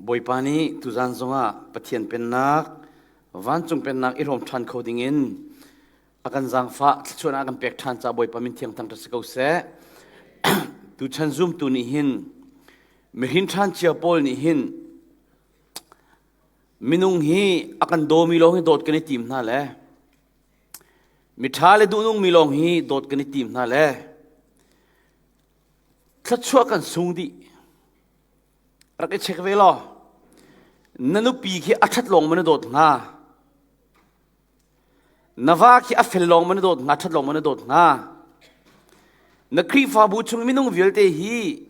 Bawipa nih tuzan zongah Pathian pennak, vancung pennak i hrawm ṭhan kho dingin a kan zaangfah thluachuahnak a kan pek ṭhan caah Bawipa min thiang thangṭhat si ko seh. Tuchan zumtu nih hin mihin ṭhan cia pawl nih hin minung hi a kan dawmi lawng hi dawt kan i tim hna le miṭha le duhnungmi lawng hi dawt kan i tim hna le thluachuah kan sung dih. Rak i check ve law na nupi khi a ṭhat lawng maw na dawt hnga? Na va khi a fel lawng maw na dawt hnga, ṭhat lawng maw na dawt hnga? Na Khrihfabu chung minung vialte hi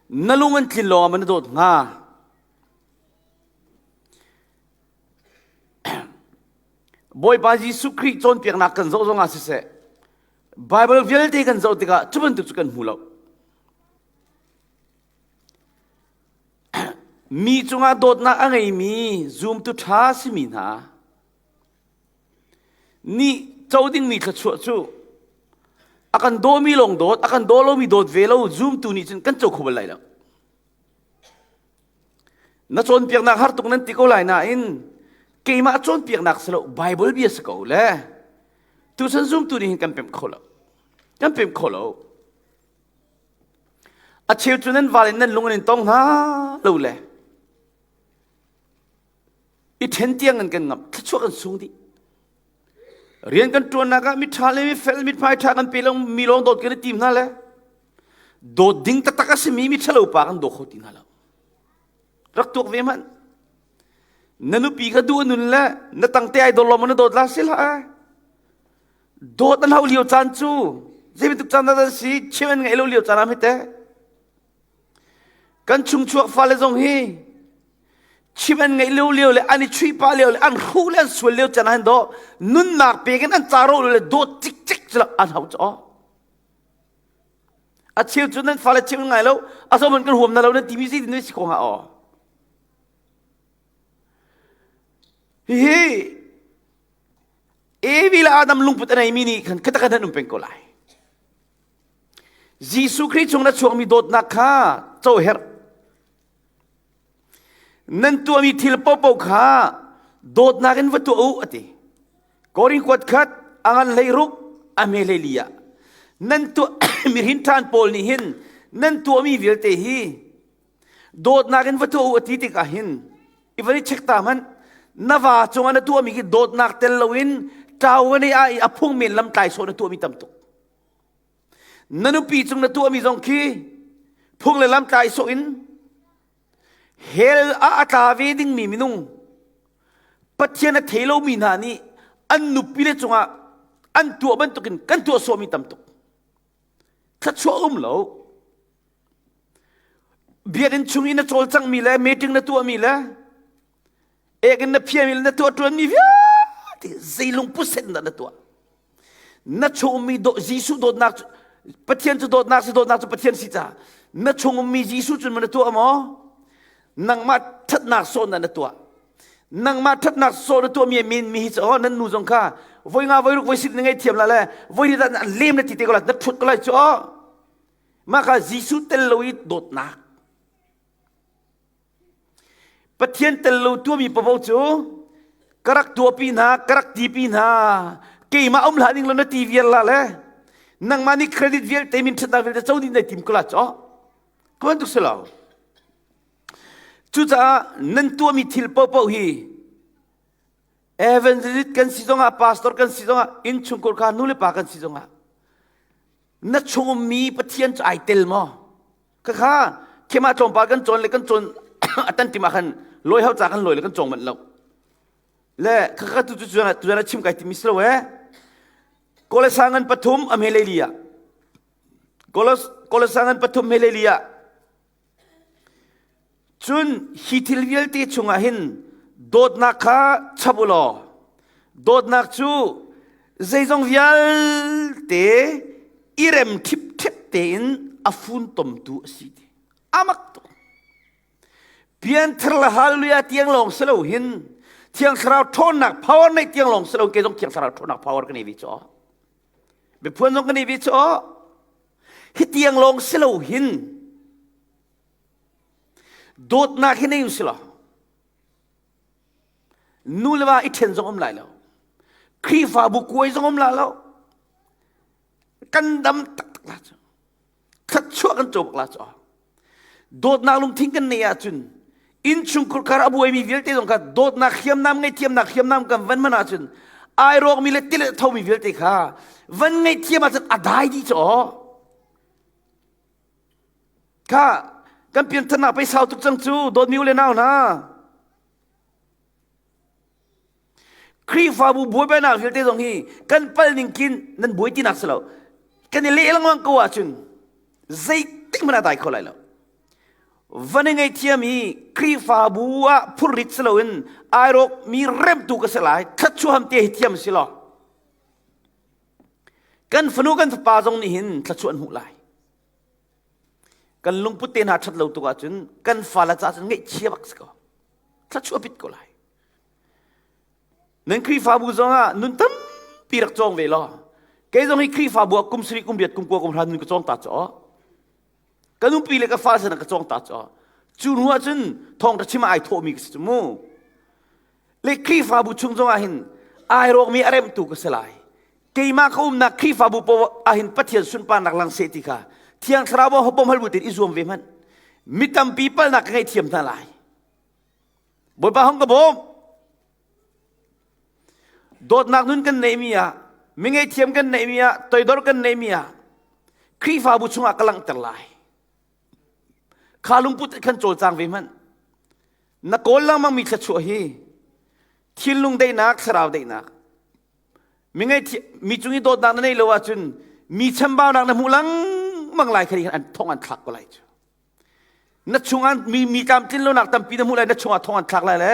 na lung an tlin lawng ah maw na dawt hnga? Bawipa Jesuh Khrih cawnpiaknak kan zoh zongah siseh, Bible vialte kan zoh tikah cu bantuk cu kan hmu lo. Mi cungah dawtnak a ngeimi zumtu ṭha simi hna nih co dingmi thluachuah cu a kan dawmi lawng dawt, a kan daw lomi dawt ve lo zumtu nih cun kan co kho bal lai lo. Na cawnpiaknak har tuk nan ti ko lai nain keimah cawnpiaknak si lo Bible bia si ko le tuchan zumtu nih hin kan pemh kho lo. Kan pemh kho lo. A cheu cu nan val in nan lung an in tong hna lo le i ṭhen tiang in kan ngamh thluachuah kan sung dih. Rian kan ṭuannak ah miṭha le mifel mithmai ṭha kan pe lo mi lawng dawt kan i tim hna le dawt ding taktak a simi miṭhalo pa kan daw kho ti hna lo. Rak tuak ve hmanh. Na nupi kha duh a nun le na tangte ai dawr lo maw na dawt la si hlah. Dawt an hau lio caan cu zei bantuk caan dah si chim an ngeih lo lio caan ah hme teh. Kan chungchuak fale zong hi chim an ngeih lio lio le an i chuih pah lio le an hruh le an sual lio caan ah hin dawh nunnak pek in an caro le dawt cikcek cu an hau cu a cheu cu nan fale chim ngai lo a zo man kan huam na lo nan timi si ti si ko hnga aw hihi Evi le Adam lungput a neimi nih khan khatak an um peng ko lai. Jesuh Khrih chung na chuakmi dawtnak kha co herh. Nan tuahmi thil paohpaoh kha dawtnak in va tuah u a ti. Korin kuat khat a ngan hlei ruk a hme hlei li ah nan tuah mirin ṭhan pawl nih hin nan tuahmi vialte hi Dawtnak in va tuah u a ti tikah hin i van i check ta hmanh na va cungah na tuahmi khi dawtnak tel loin ṭau ne ah i a phung men lam tlai sawh na tuahmi tam tuk. Na nupi cung na tuahmi zong khi phung le lam tlai sawh in hell ah a tla ve dingmi minung Pathian a thei lomi hna nih an nupi le cungah an tuah bantukin kan tuah sawhmi tam tuk. Thluachuah um lo. Biakinn chung i na cawlcanghmi le meeting na tuahmi le ek in na phiami le na tuah ṭuanmi vialte zei lungput set in dah na tuah? Na chung ummi Jesuh dawtnak cu Pathian cu dawtnak si dawtnak cu Pathian si caah na chung ummi Jesuh cun na tuah maw? Nangmah ṭhatnak sawh na na tuah. Nangmah ṭhatnak sawh na tuahmi min mi hi cu oh nan nu zong kha voi nga voi ruk voi sit na ngei thiam la le voi ni dah an lem na ti te ko la na ṭhut ko lai cu oh Mah kha Jesuh tel lo i dawtnak. Pathian tel lo tuahmi paoh cu ka rak tuahpi hna, ka rak tipi hna, keimah um hlah ning law na ti vial la le nangmah nih credit vialte min ṭhatnak vialte co ding nai tim ko la caw. Ka bantuk si lo. Cucaah nan tuahmi thil paohpaoh hi evangelist kan si zongah, pastor kan si zongah, innchungkhar kha nu le pa kan si zongah na chung ummi Pathian cu ai tel maw? Khakha khema tlawmpal kan cawn le kan cawn a tan tim ah khan lawi hau ca kan lawi le kan cawng manh lo. Le khakha tu cu tu tu chim kai timi si lo eh. Kolosangan pathum a hme lei li ah. Kolos Kolosangan pathum hme lei li ah. Cun hi thil vialte chungah hin dawtnak kha chap u law dawtnak cu zeizong vialte i rem ṭhipṭhep tein a funtomtu a si ti. Amak tuk. Pianthar le hallelujah tiang lawng si lo hin Thiang Thlarau ṭhawnnak power neih tiang lawng si lo kei zong Thiang Thlarau ṭhawnnak power ka nei ve cu. Biaphuan zong ka nei ve cu. Hi tiang lawng si lo hin. Dawtnak hi nei u si law nu le va i ṭhen zong um lai lo. Khrihfabu kuai zong um la lo. Kan dam taktak la cu. Thluachuah kan co bak la cu. Dawtnak lungthin kan neih ahcun innchungkhur kar a buaimi vialte zong kha dawtnak hriamnam ngaihthiamnak hriamnam kan van hman ahcun ai rawkmi le tile thomi vialte kha van ngaihthiam ahcun a dai dih cu aw. Kha kan piantharnak pei sau tuk cang cu dawtmi u le nau hna. Khrihfabu buaibainak vialte zong hi kan pal ning khin nan buai tinak si lo. Kan i leh lengmang ko ahcun zeitik hmanh ah dai kho lai lo. Van i ngaihthiam i Khrihfabu ah phurrit si loin ai rawk mi remtu ka si lai thluachuah te hi thiam si law kan fanu kan fapa zong nih hin thluachuah an hmuh lai. Kan lungput te hna ṭhat lo tuk ahcun kan fale caah cun ngaihchia bak si ko. Thluachuah pit ko lai. Nan Khrihfabu zongah nun tampi rak cawng ve law kei zong hi Khrihfabu ah kum sarih kum riat kum kua kum hra nun ka cawng ta caw. Ka nupi le ka fa sin ka cawng ta caw. Cu hnu ah cun thawngṭha chim ah ai thawhmi ka si cu mu. Le Khrihfabu chung zongah hin ai rawkmi a remtu ka si lai. Keimah ka umnak Khrihfabu paoh ah hin Pathian sunparnak lang seh ti kha Thiang Thlarau ah bawm hal bu tein i zuam ve hmanh. Mi tampi palnak ka ngaihthiam hna lai. Bawipa hong ka bawm. Dawtnak nun kan neihmi ah, mi ngaihthiam kan neihmi ah, toidor kan neihmi ah, Khrihfabu chungah ka langhter lai. Kha lungput khan cawlcang ve hmanh. Na kawl lengmang mi thluachuah hi thinlung daihnak, thlarau daihnak. Mi ngaihthiam mi cung i dawtnak na neih lo ahcun mi chambaunak na hmuh lengmang lai kha an thong an thlak ko lai cu. Na chungah mi mi tlamtlin lonak tampi na hmuh lai na chungah thong an thlak lai le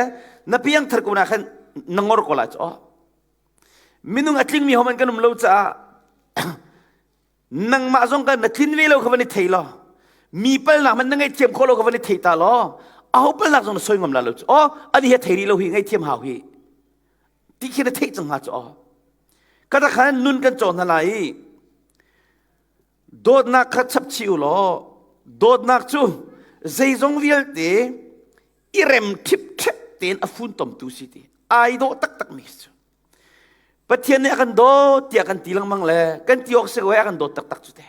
na piang thar ko na khan na ngor ko lai cu. Minung a tlingmi homan kan um lo caah nangmah zong kan na tlin ve lo kha van i thei law mi palnak man na ngaihthiam khawh lo kha van i thei ta law aho palnak zong na soi ngam la lo cu oh ani he thei rih lo hi ngaihthiam hau hi ti khi na theih cang hnga cu oh kada khan nun kan cawn hna lai i dawtnak kha chap chih u law dawtnak cu zeizong vialte i rem ṭhipṭhep tein a funtomtu si ti ai dawh taktak mi cu Pathian nih a kan dawt tiah kan ti lengmang le kan ti awk si ko a kan dawt taktak cu te.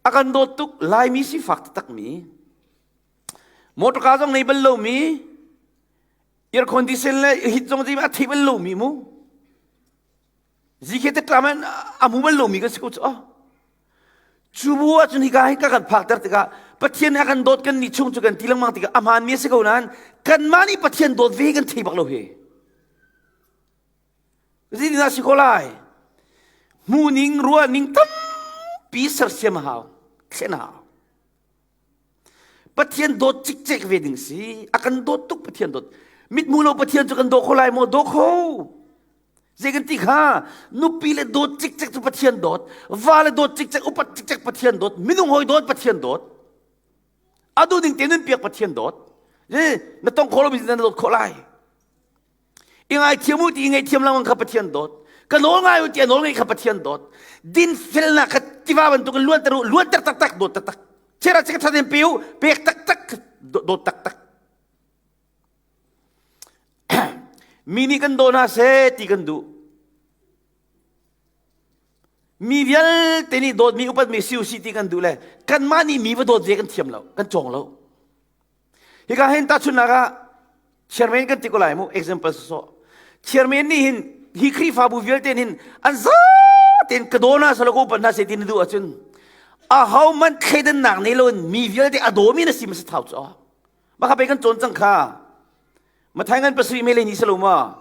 A kan dawt tuk Laimi sifak taktak mi motorka zong nei bal lomi air condition le hit zong a thei bal lomi mu zikhe te tlam a mu bal lomi kan si ko cu cu bu ahcun hika hi ka kan phakter tikah Pathian nih a kan dawt kan nih chung cu kan ti lengmang tikah a hmaanmi a si ko nain kanmah nih Pathian dawt ve kan thei bak lo hi. Zeitindah si ko lai? Hmuhning, ruahning tampi sersiam a hau, thlen a hau. Pathian dawt cikcek ve ding si. A kan dawt tuk Pathian dawt. Mithmu lo Pathian cu kan daw kho lai maw? Daw kho. Zei kan ti kha? Nupi le dawt cikcek cu Pathian dawt. Va le dawt cikcek, upat cikcek Pathian dawt. Minung hawi dawt Pathian dawt. A duh ding te nun piak Pathian dawt. Na tong kho lomi na dawt khawh lai. I ngaithiam u ti i ngaihthiam lengmang kha Pathian dawt. Ka nawl ngai u ti a nawl ngaih kha Pathian dawt. Dinfelnak kha tiva bantukin luanter u, luanter taktak, dawt taktak. Chera chika ṭha tein pe u, pek taktak, dawt taktak. Mi nih kan daw hna seh ti kan duh. Mi vialte nih dawtmi upatmi si u si ti kan duh le kanmah nih mi va dawt ve kan thiam lo, kan cawng lo. Hika hin tahchunhnak ah chairman kan ti ko lai mu example sawsawh. Chairman nih hin hi Khrihfabu vialte hin an zatein ka daw hna selaw ka upat hna seh ti na duh ahcun aho man thleidannak nei loin mi vialte a dawmi na si ma si thau cu. Maka pe kan cawn cang kha. Mathai ngan pasarih mele ni selo ma.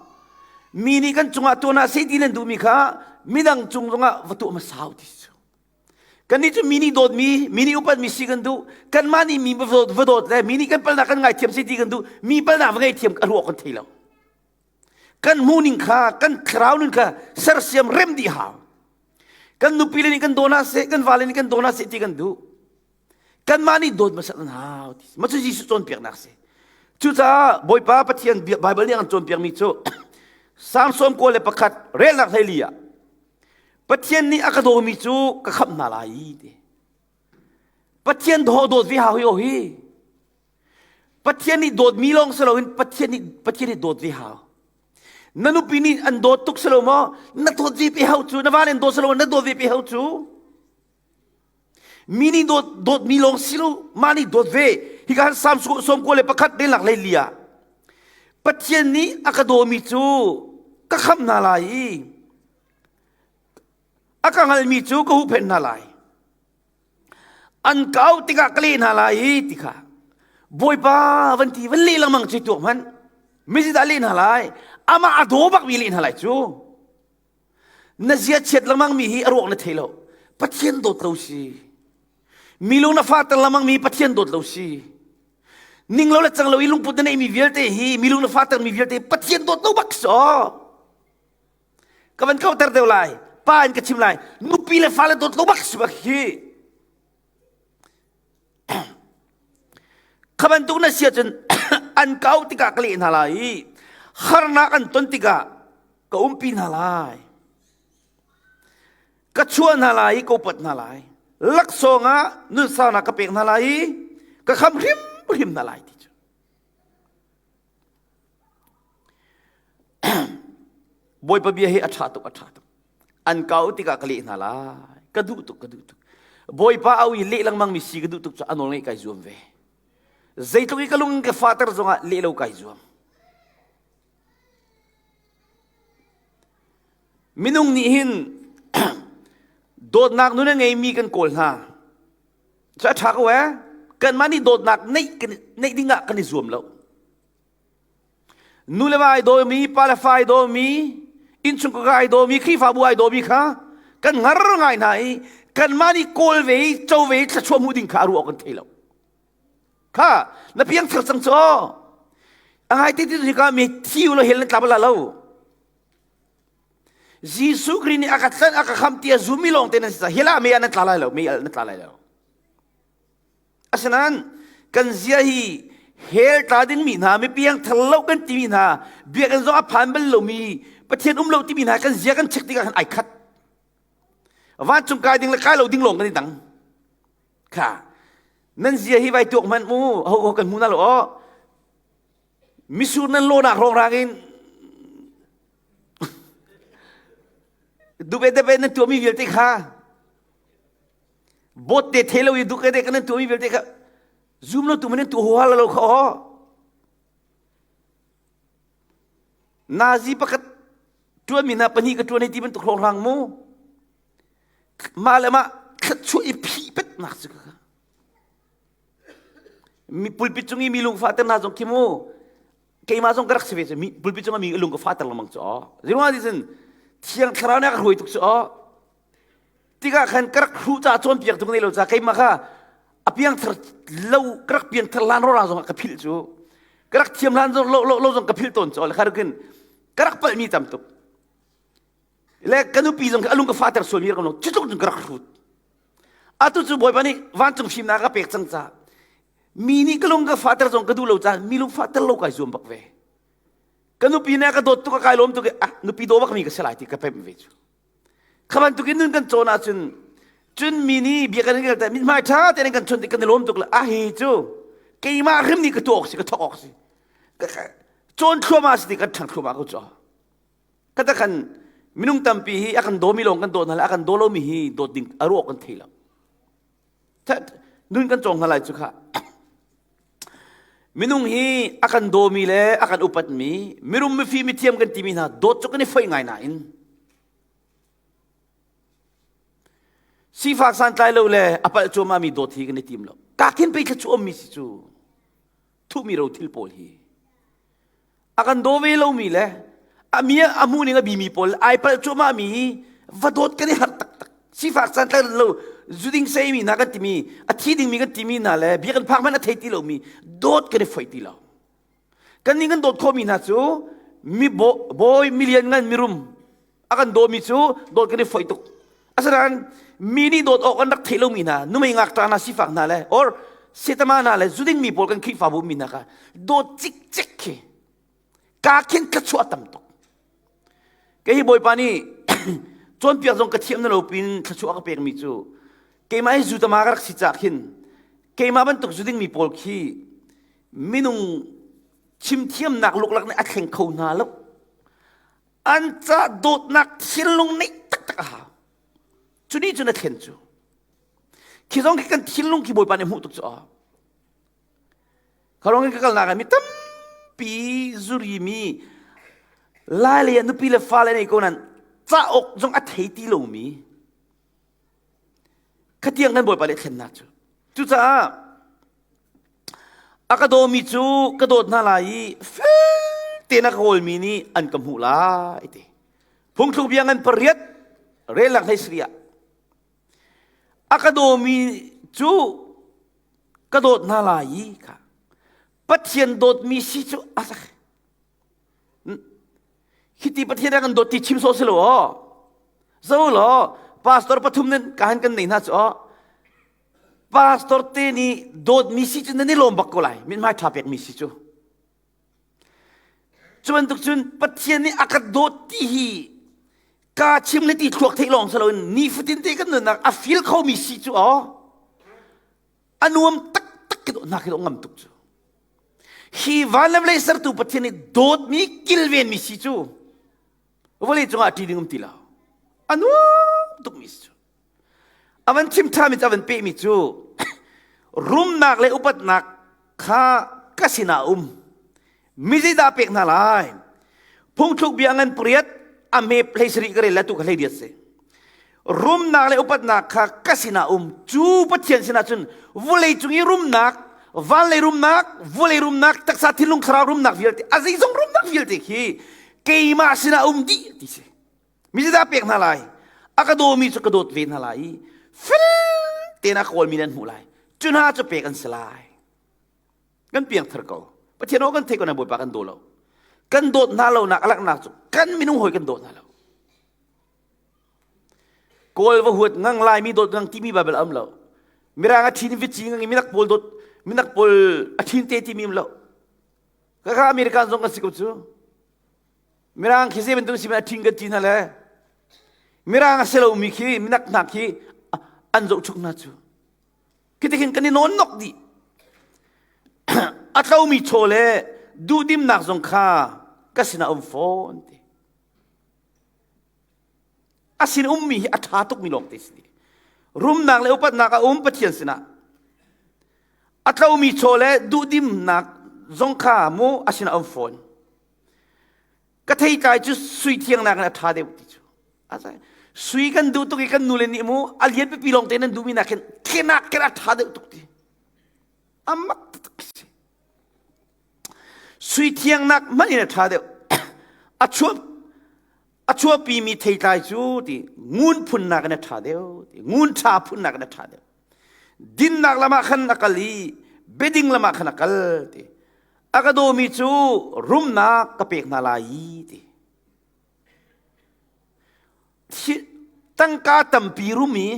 Mi nih kan cungah tuah hna seh ti nan duhmi kha midang cung zongah va tuah hmasa ti cu. Kannih cu mi nih dawtmi, mi nih upatmi si kan duh. Kanmah nih mi va dawt le mi nih kan palnak kan ngaithiam si ti kan duh. Mi palnak va ngaihthiam a ruah kan thei lo. Kan hmuhning kha, kan thlarau nun kha sersiam rem dih hau. Kan nupi le nih kan daw hna seh, kan vale nih kan daw hna seh ti kan duh. Kanmah nih dawt hmasat an hau ti. Mah cu Jesuh cawnpiaknak si. Cucaah Bawipa Pathian Baibal nih an cawnpiakmi cu Salm 91 relnak hleili ah Pathian nih a ka dawmi cu ka khamh hna lai ti. Pathian daw dawt ve hau hi o hi. Pathian nih dawtmi lawng si loin Pathian nih Pathian nih dawt ve hau. Na nupi nih an dawt tuk si lo maw? Na dawt ve pe hau cu. Na va nih an dawt si lo na dawt ve pe hau cu. Mi nih dawt dawtmi lawng si lo, mah nih dawt ve. Hika han Salm 91 leng lak lei li ah Pathian nih a ka dawmi cu ka khamh hna lai i a ka hngalmi cu ka huhphenh hna lai. An ka auh tikah ka leh hna lai i ti kha Bawipa van ti van leh lengmang cu tuak hmanh. Mizi dah leh hna lai? Amah a daw bakmi leh hna lai cu. Na zia chiat lengmang mi hi a ruak na thei lo. Pathian dawt lo si. Mi lung na fahter lengmang mi Pathian dawt lo si. Ning lo le cang lo i lungput na neihmi vialte hi mi lung na fahter mi vialte Pathian dawt lo bak si aw. Ka van kauhter deuh lai. Pa in ka chim lai. Nupi le fale dawt lo bak si bak hi. Kha bantuk na si ahcun an kau tikah ka leh hna lai i harnak an ton tikah ka umpi hna lai. Ka chuah hna lai i ka upat hna lai. Laksawng ah nunsaunak ka pek hna lai i ka kham hrimhrim hna lai ti cu. Bawipa bia hi a ṭha tuk, a ṭha tuk. An kau tikah ka leh hna lai. Ka duh tuk, ka duh tuk. Bawipa au i leh lengmang mi si ka duh tuk cu a nawl ngeih kai zuam ve. Zeitluk i ka lung ka fater zongah leh lo kai zuam. Minung nih hin dawtnak nun a ngeimi kan kawl hna. Cu a ṭha ko eh. Kanmah nih dawtnak neih, neih dingah kan i zuam lo. Nu le va ai dawmi, pa le fa ai dawmi, innchungkhar ai dawmi, Khrihfabu ai dawmi kha kan ngar ngai hna i kanmah nih kawl ve i co ve i thluachuah hmuh ding kha a ruah awk kan thei lo. Kha na piangthar cang cu a ngai te ti ka mi thi u lo hel nan tla bal lo. Jesuh Khrih nih a ka tlanh a ka kham ti a zumi lawng te nan si hel ah mei ah nan tla lai lo mei al nan tla lai lo. Asinain kan zia hi hell tla dingmi hna mipiang thar lo kan timi hna biakinn zong a phan bal lomi Pathian um lo timi hna kan zia kan check tikah khan ai khat. Vancung kai ding le kai lo ding lawng kan i dang. Kha nan zia hi vai tuak hmanh mu ho ho kan hmu na lo aw. Misur nan lawnak rongrang in dube debe nan tuahmi vialte kha bot te the lo i duk te kan tuahmi vialte kha zum lo tu man tu huha lo kha aw nazi pakhat tuan mi hna pahnih ka tuan hei ti bantuk hrawng mu mah le mah thluachuah i phi pet nak cu ka mi pulpit cung i mi lung fahter hna zong khi mu keimah zong ka rak si ve cu mi pulpit cung mi lung ka fahter lengmang cu aw zeiruang ah cun thiang thlarau nih a ka hruai tuk cu aw tikah khan ka rak hruh caah cawnpiak tuk nei lo ca keimah kha a piangthar lo ka rak piangthar hlan rora zong ka philh cu ka rak thiam hlan zong lo lo zong ka philh tawn cu le kha kin ka rak palhmi tam tuk le ka nupi zong a lung ka fahter sualmi rak lo cu tluk cun ka rak hrut atu cu bawipa nih vancung fimnak ka pek cang ca mi nih ka lung ka fahter zong ka duh lo ca mi lung fahter lo kai zuam bak ve ka nupi nih ka dawt tuk ka kai lawm tuk ah nupi daw bak mi ka si lai ti ka pemh ve cu kha bantukin nun kan cawn ahcun cun mi nih bia kan hngal te mithmai ṭha tein kan chawnh ti kan i lawm tuk le ah hi cu keimah hrim nih ka tuah awk si ka thawk awk si cawn thluahmah si ti kan ṭhang thluahmah ko cu kata kan minung tampi hi a kan dawmi lawng kan dawt hna le a kan daw lomi hi dawt ding a ruah kan thei lo nun kan cawng hna lai cu kha minung hi a kan dawmi le a kan upatmi mirum mifi mithiam kan timi hna dawt cu kan i foih ngai nain sifak santlai lo le a palh cuahmah mi dawt hi kan i tim lo ka khin pei thla chu mi si cu thuhmi ro thil pawl hi a kan daw ve lomi le a mi a hmu ning a bimi pawl ai palh cuahmah mi hi va dawt kan i harh taktak sifak santlai lo zuding seimi hna kan timi a thi dingmi kan timi hna le bia kan phak hmanh a thei ti lomi dawt kan i foih ti lo kan nih kan dawt khawhmi hna cu mi bawi milian ngan mirum a kan dawmi cu dawt kan i foih tuk asinain mi nih dawt awk an rak theih lomi hna numei ngakṭa hna sifak hna le or setama hna le zuding mi pawl kan Khrihfabu mi hna kha dawt cikcek khi ka khin thluachuah tam tuk kei hi bawipa nih cawnpiak zong ka thiam na lo pin thluachuah ka pekmi cu keimah hi zutama ka rak si cah khin keimah bantuk zuding mi pawl khi. Minung chimthiamnak luklak nih a thleng kho hna lo. An ca dawtnak thinlung neih taktak a hau. Cu nih cun a thlen cu. Khi zong khi kan thinlung khi Bawipa nih hmuh tuk cu a. Kharong in ka kalnak ah mi tampi zuri mi lai lei ah nupi le fale nei ko nan cauk zong a thei ti lomi khatiang kan Bawipa nih thlennak cu. Cucaah a ka dawmi cu ka dawt hna lai i fel tein a ka kawlmi nih an ka hmuh lai ti. Phungthluk bia ngan pariat relnak hlei sari ah a ka dawmi cu ka dawt hna lai i kha Pathian dawtmi si cu a hiti Pathian a kan dawt ti chim sawh si lo aw zo law pastor pathum nan ka han kan nei hna cu aw pastor te nih dawtmi si cu nan i lawm bak ko lai mithmai ṭha pekmi si cu Cu bantuk cun Pathian nih a ka dawt ti hi ka chim le ti thluak theih lawng si loin nifatin te kan nunnak a feel khomi si cu aw a nuam taktak ki dawh hna khi dawh ngam tuk cu. Hi van le vawlei sertu Pathian nih dawtmi kilvenmi si cu vawlei cungah ṭi ding um ti lo. A nuam tukmi si cu. A van chim ṭhami cu a van pehmi cu rumnak le upatnak kha ka sinah a um. Mi zeidah pek hna lai? Phungthluk bia ngan pariat a hme hlei sarih ka rel le tu ka hlei riat si. Rumnak le upatnak kha ka sinah a um. Cu Pathian sinah cun vawlei cung i rumnak, van lei rumnak, vawlei rumnak, taksa thinlung thlarau rumnak vialte, a zeizong rumnak vialte khi keimah sinah a um dih ti si. Mi zeidah pek hna lai? A ka dawmi cu ka dawt ve hna lai i fel tein a kawlmi nan hmuh lai. Cu hna cu pek an si lai. Kan piangthar ko. Pathian aw kan theih ko na Bawipa kan daw lo. Kan dawt hna lo nak a laknak cu kan minung hawi kan dawt hna lo. Kawl va huat ngang Laimi dawt ngang timi Bible a um lo. Mirang a ṭhin vici ngang i minak pawl dawt minak pawl a ṭhin te timi um lo. Kaka American zong kan si ko cu. Mirang khi zei bantuk si a ṭhing kan ti hna le Mirang a si lomi khi minak hna khi an zohchuk hna cu. Khi tikhin kan i nawn nok dih. A tlomi chaw le duhdimnak zong kha ka sinah um fawn ti. A sin ummi hi a ṭha tukmi lawng te si. Rumnak le upatnak a um Pathian sinah. A tlomi chaw le duhdimnak zong kha mu a sinah um fawn. Ka theitlai cu sui thiang nakin a ṭha deuh ti cu. Sui kan duh tuk i kan nule nih mu a lian pipi lawng te nan duhmi nakin khenak khen a ṭha deuh tuk ti. A mak taktak si. Sui thiang nak hmanh in a ṭha deuh. A chuah a chuahpimi theitlai cu ti ngun phun nakin a ṭha deuh ti ngun ṭha phun nakin a ṭha deuh. Dinnak lam ah khan a kal i biading lam ah khan a kal ti. A ka dawmi cu rumnak ka pek hna lai i ti. Tangka tampi rum i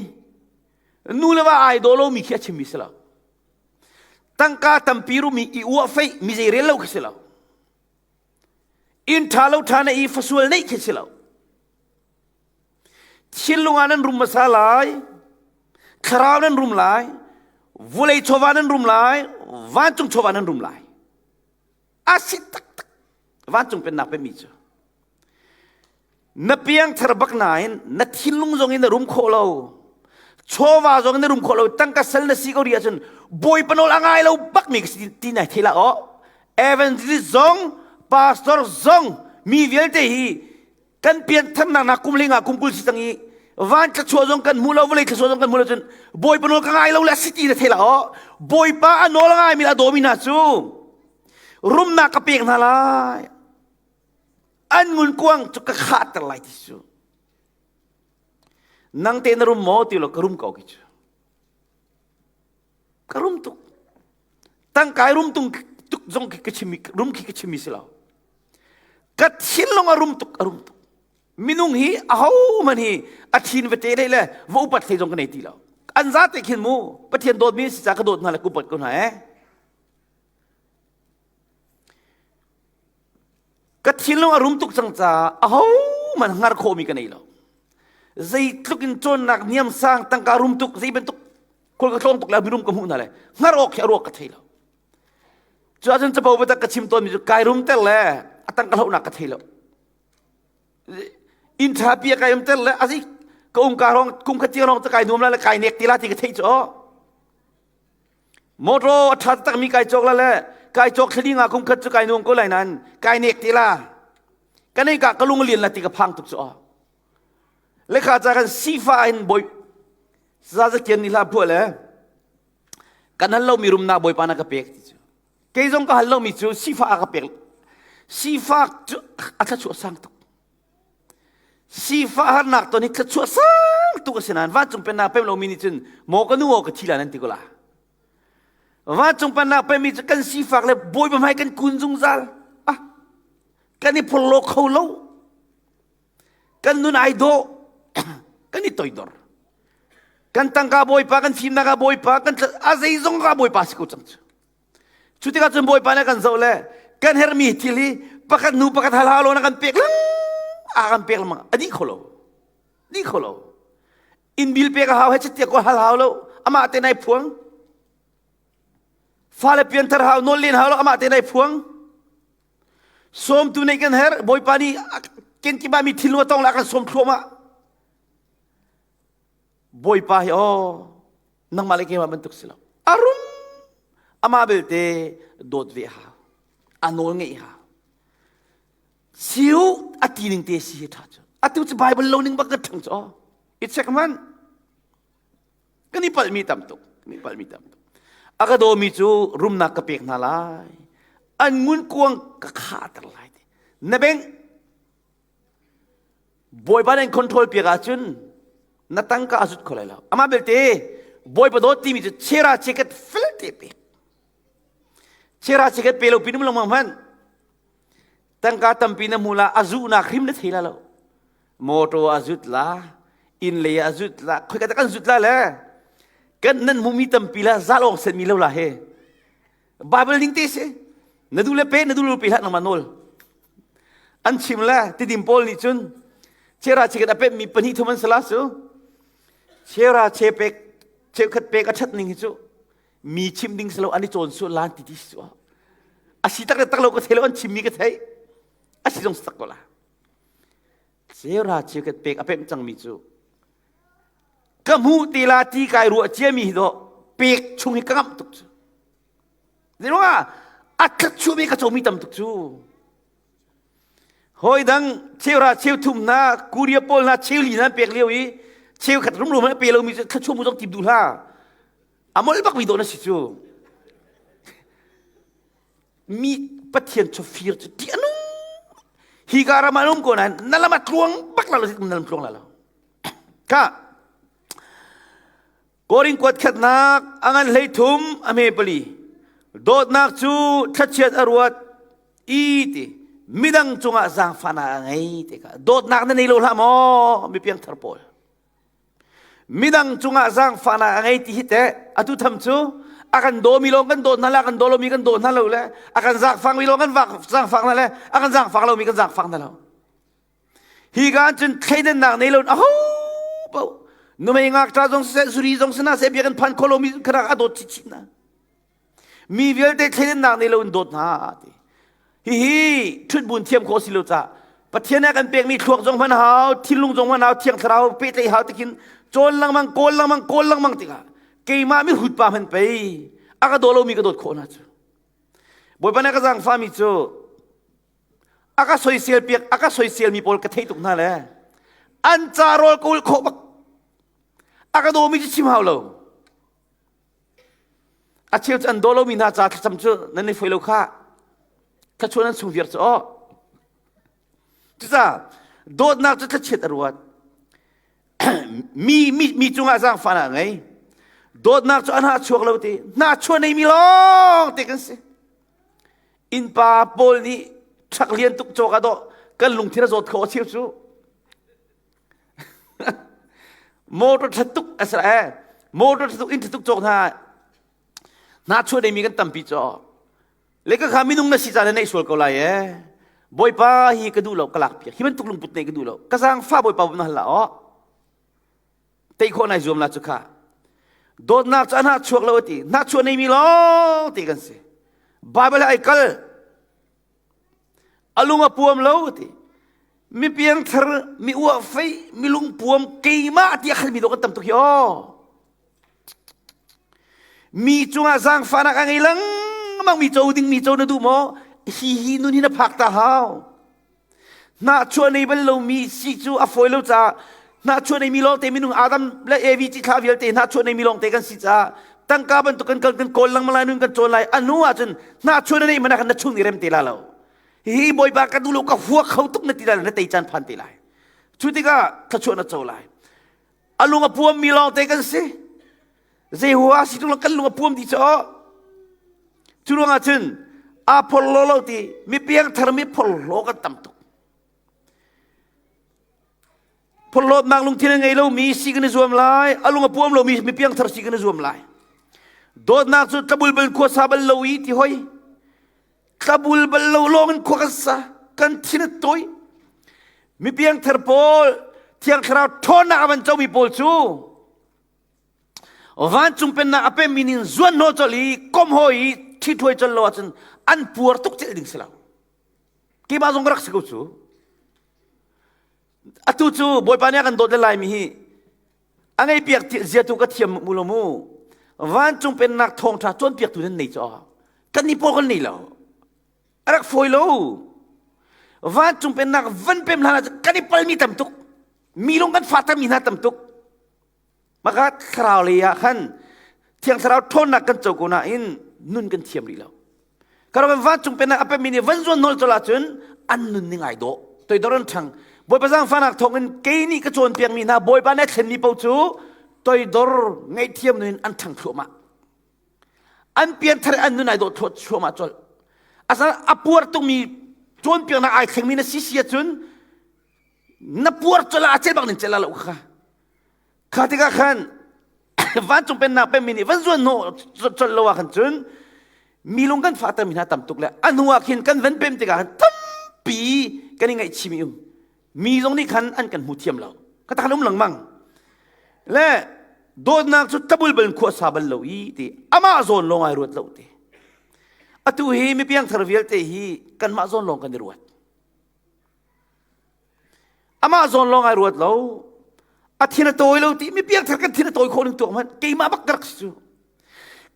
nu le va ai daw lomi khi a chimmi si lo. Tangka tampi rum i i uah feih mi zei rel lo khi si lo. Inn ṭha lo ṭha na i fasual neih khi si lo. Thinlung ah nan rum hmasa lai, thlarau nan rum lai, vulei chawva nan rum lai, vancung chawva nan rum lai. A si taktak. Vancung pennak pemi cu. Na piangthar bak nain na thinlung zong in na rum khawh lo. Chawva zong in na rum khawh lo. Tangka sal na si ko rih ahcun Bawipa nawl a ngai lo bak mi ka si ti nai thei la aw. Evangelist zong, pastor zong, mi vialte hi kan piantharnak nak kum linga kum 20 si cang i van thluachuah zong kan hmu lo vawlei thluachuah zong kan hmu lo cun bawipa nawl ka ngai lo le a si ti na thei la aw bawipa a nawl a ngai mi le a dawmi hna cu rumnak ka pek hna lai an ngunkuang cu ka khahter lai ti cu nang te na rum maw ti lo ka rum ko ki cu Ka rum tuk. Tangkai rum tung tuk zong khi ka chim rum khi ka chimmi si lo. Ka thinlung a rum tuk a rum tuk. Minung hi aho man hi a thin va te le va upat hlei zong ka nei ti lo. An za te khin mu Pathian dawtmi si ca ka dawt hna le kupat ko hna eh. Ka thinlung a rum tuk cang caah aho man hngar khawhmi ka nei lo. Zeitluk in cawnnak niam sang tangka rum tuk zei bantuk khual ka tlawng tuk le mirum ka hmuh hna le hngar awk khi a ruak ka thei lo. Cu ahcun capo biatak ka chim tawnmi cu kai rum ter le a tang ka hlohnak ka thei lo. Inn ṭha pi a kai um ter le a zik ka um ka rong kum khat tiang rong kai nuam la le kai nek ti la ti ka theih cu. Motor a ṭha taktak mi kai cawk la le kai cawk thlali nga kum khat cu kai nuam ko lai nan kai nek ti la. Ka nei ka ka lung lian la ti ka phang tuk cu. Lekha ca kan sifa in boi zazakian ni hla phuah le kan hal lomi rumnak bawipa na ka pek ti cu kei zong ka hal lomi cu sifah a ka pek sifak cu a thluachuah sang tuk sifah harnak ton hi thluachuah sang tuk a si nain vancung pennak pem lomi nih cun maw ka nu aw ka thi la nan ti ko la vancung pennak pemmi cu kan sifak le bawipa hmai kan kun zungzal ah kan i phorhlaw kho lo Kan nun ai dawh. Kan i toidor. Kan tangka bawipa, kan fimnak ah bawipa, kan a zeizong ah bawipa si ko cang cu. Cu tikah cun bawipa nih kan zoh le kan hermi thil hi pakhat hnu pakhat hal hau lo na kan pek lang a kan pek lengmang a dih kho lo. Dih kho lo. Inn bil pek a hau he chitia ko hal hau lo. Amah te nai phuang. Fale pianthar hau nawl len hau lo amah te nai phuang. Sawmtu neih kan herh. Bawipa nih kenkip ah mi thinlung a tong la kan sawm thluahmah. Bawipa hi aw nangmah le keimah bantuk si lo. A rum amah belte dawt ve hau. A nawl ngeih hau. Siu a ti ning te si hi ṭha cu. Atu cu Bible lo ning bak ka ṭhang cu aw. I check man. Kan i palhmi tam tuk. Kan i palhmi tam tuk. A ka dawmi cu rumnak ka pek hna lai. An ngunkuang ka khahter lai. Na beng Bawipa nih control piak ahcun na tangka a zut kho lai lo. Amah belte Bawipa dawt timi cu chera chekat fel te pek. Chera chekat pe lo pinum lengmang hmanh. Tangka tampi na hmu la a zuhnak hrim na thei la lo. Motor a zut la, inn lei a zut la, khoi ka kan zut la le kan nan hmumi tampi la zal awk sen mi lo la he. Bible ning te si. Na du le pe, na du le pe hlah nangmah nawl. An chim le tidim pawl nih cun chera chikat a pek mi pahnih thum an sala su. Chera che pek cheukhat pek a that ning hi cu mi chim ding silo an i cawn su lan ti ti su. A si tak le tak lo ka thei lo an chim mi ka thei. A si zong tak ko la. Chera cheukhat pek a pemh cangmi cu ka hmuh te la ti kai ruah ciami hi dawh pek chung hi ka ngamh tuk cu. Zeiruangah a thluachuahmi ka comi tam tuk cu. Hawi dang cheura cheuthum hna Korea pawl hna cheuli hna an pek lio i cheukhat rumrum an pe lomi cu thluachuah mu zong tim duh hlah. A molh bakmi dawh na si cu. Mi Pathian chawfir cu ti anu. Hi ka ram ah um ko nain na lam ah tluang bak la lo na lam tluang la lo. Ka Korin kuat khatnak a ngan 13 a hme pali. Dawtnak cu thlachiat a ruat i ti midang cungah zaangfahnak a ngei ti kha dawtnak na nei lo hlah maw mi piangthar pawl. Midang cungah zaangfahnak a ngei ti hi teh atu tham cu a kan dawmi lawng kan dawt hna le a kan daw lomi kan daw hna lo le a kan zaangfakmi lawng kan zaangfak hna le a kan zaangfak lomi kan zaangfak hna lo. Hi ka cun thleidannak nei lo aho paoh numei ngakṭa zong siseh zuri zong sina seh biakinn phan kho lomi khanak a dawt chinchin hna. Mi vialte thleidannak nei lo in dawt hna ti. Hihi ṭhutbun thiam khawh si lo ca Pathian a kan pekmi thluak zong hman hau, thinlung zong hman hau, thiang thlarau pehtlaih hau tikin cawn lengmang, kawl lengmang, kawl lengmang tikah keimah mi hrut pa hman pei a ka daw lomi ka dawt khawh hna cu. Bawipa nih a ka zaangfahmi cu a ka soisel piak a ka soisel mi pawl ka theih tuk hna le an ca rawl ka ulh khawh bak a ka dawmi cu chim hau lo a cheu cu an daw lomi hna ca thlacam cu nan i foi lo kha thlachuan an sung viar cu aw cucaah dawtnak cu thlachiat a ruat mi mi mi cungah zaangfahnak a ngei dawtnak cu a hna chuak lo ti hna chuah nei mi lawng te kan si Innpa pawl nih ṭhak lian tuk cawk ah dawh kan lungthin a zawt kho a cheu cu. Motor ṭha tuk a si eh. Motor ṭha tuk inn ṭha tuk cawk hna hna chuah dingmi kan tampi caw. Le ka kha minung na si caan na neih sual ko lai eh. Bawipa hi ka duh lo ka lak piak. Hi bantuk lungput nei ka duh lo. Ka zaangfah Bawipa na hal la aw. Tei khawh nai zuam la cu kha. Dawtnak cu a hnah chuak lo a ti. Hnah chuah neimi lawng te kan si. Bible ai kal. A lung a puam lo ti. Mi piangthar, mi uah fei, mi lungpuam keimah ti a khalmi dawh kan tam tuk hi aw. Mi cungah zaangfahnak a ngei lengmang mi co ding mi co na duh maw? Hi hi nun hi na phak ta hau. Hnahchuah nei bal lomi si cu a fawi lo caah hnahchuah neimi lawngte minung Adam le Evi cithlah vialte hnahchuah neimi lawngte kan si caah tangka bantuk kan kal kan kawl lengmang lai nun kan cawn lai a hnu ahcun hnahchuah na neih man ah khan na chung i rem te la lo. Hihi Bawipa ka duh lo ka hua kho tuk na ti lai na tei caan phan te lai. Cu tikah thluachuah na co lai. A lung a puammi lawngte kan si. Zei hua si tung kan lung a puam dih cu. Cu ruangah cun aa phorhlaw lo ti mi piangthar mi phorhlaw kan tam tuk. Phorhlawtnak lungthin a ngei lomi si kan i zuam lai. A lung a puam lomi mi piangthar si kan i zuam lai. Dawtnak cu tlabul bal khuasa bal lo i ti hoi. Tlabul bal lo lawng in khua kan sa. Kan thin a tawi. Mi piangthar pawl Thiang Thlarau ṭhawnnak a van comi pawl cu Vancung pennak a pemmi nih zuan hnawh colh i kom hawi i ṭhithuai colh lo ahcun an puar tuk celh ding si lo. Keimah zong ka rak si ko cu. Atu cu Bawipa nih a kan dawt le laimi hi a ngei piak zia tu ka thiam mu lo mu. Vancung pennak thawngṭha cawnpiaktu nan nei cu kan nih pawl kan nei lo. A rak fawi lo. Vancung pennak van pem hlan ahcun kan i palmi tam tuk. Mi lung kan fahtermi hna tam tuk. Maka thlarau lei ah khan Thiang Thlarau ṭhawnnak kan co ko nain nun kan thiam rih lo. Karo vancung pennak a pemi nih van zuan nawl col ahcun an nun ning ai dawh. Toidor an ṭhang. Bawipa zaangfahnak thawngin kei nih ka cawnpiakmi hna Bawipa nih a thlenmi paoh cu toidor ngaihthiam nun in an ṭhang thluahmah. An pianthar an nun ai dawh thluahmah colh. Asal a puar tukmi cawnpiaknak ai thlengmi na si si ahcun na puar colh ah a cel bak nin cel lo kha. Kha tikah khan vancung pennak pemmi nih van zuan hnawh colh lo ah khan cun mi lung kan fahtermi hna tam tuk le a hnu ah khin kan van pem tikah khan tampi kan i ngaihchih um mi zong nih khan an kan hmu thiam lo ka tak um lengmang le dawtnak cu tabul bal khua sa bal lo i ti amah zawn lawng ai ruat lo ti atu hi mi piangthar vialte hi kanmah zawn lawng kan i ruat Amah zawn lawng ai ruat lo. A thin a tawi lo ti mi piangthar kan thin a tawi khawh ning tuak hmanh keimah bak ka rak si cu.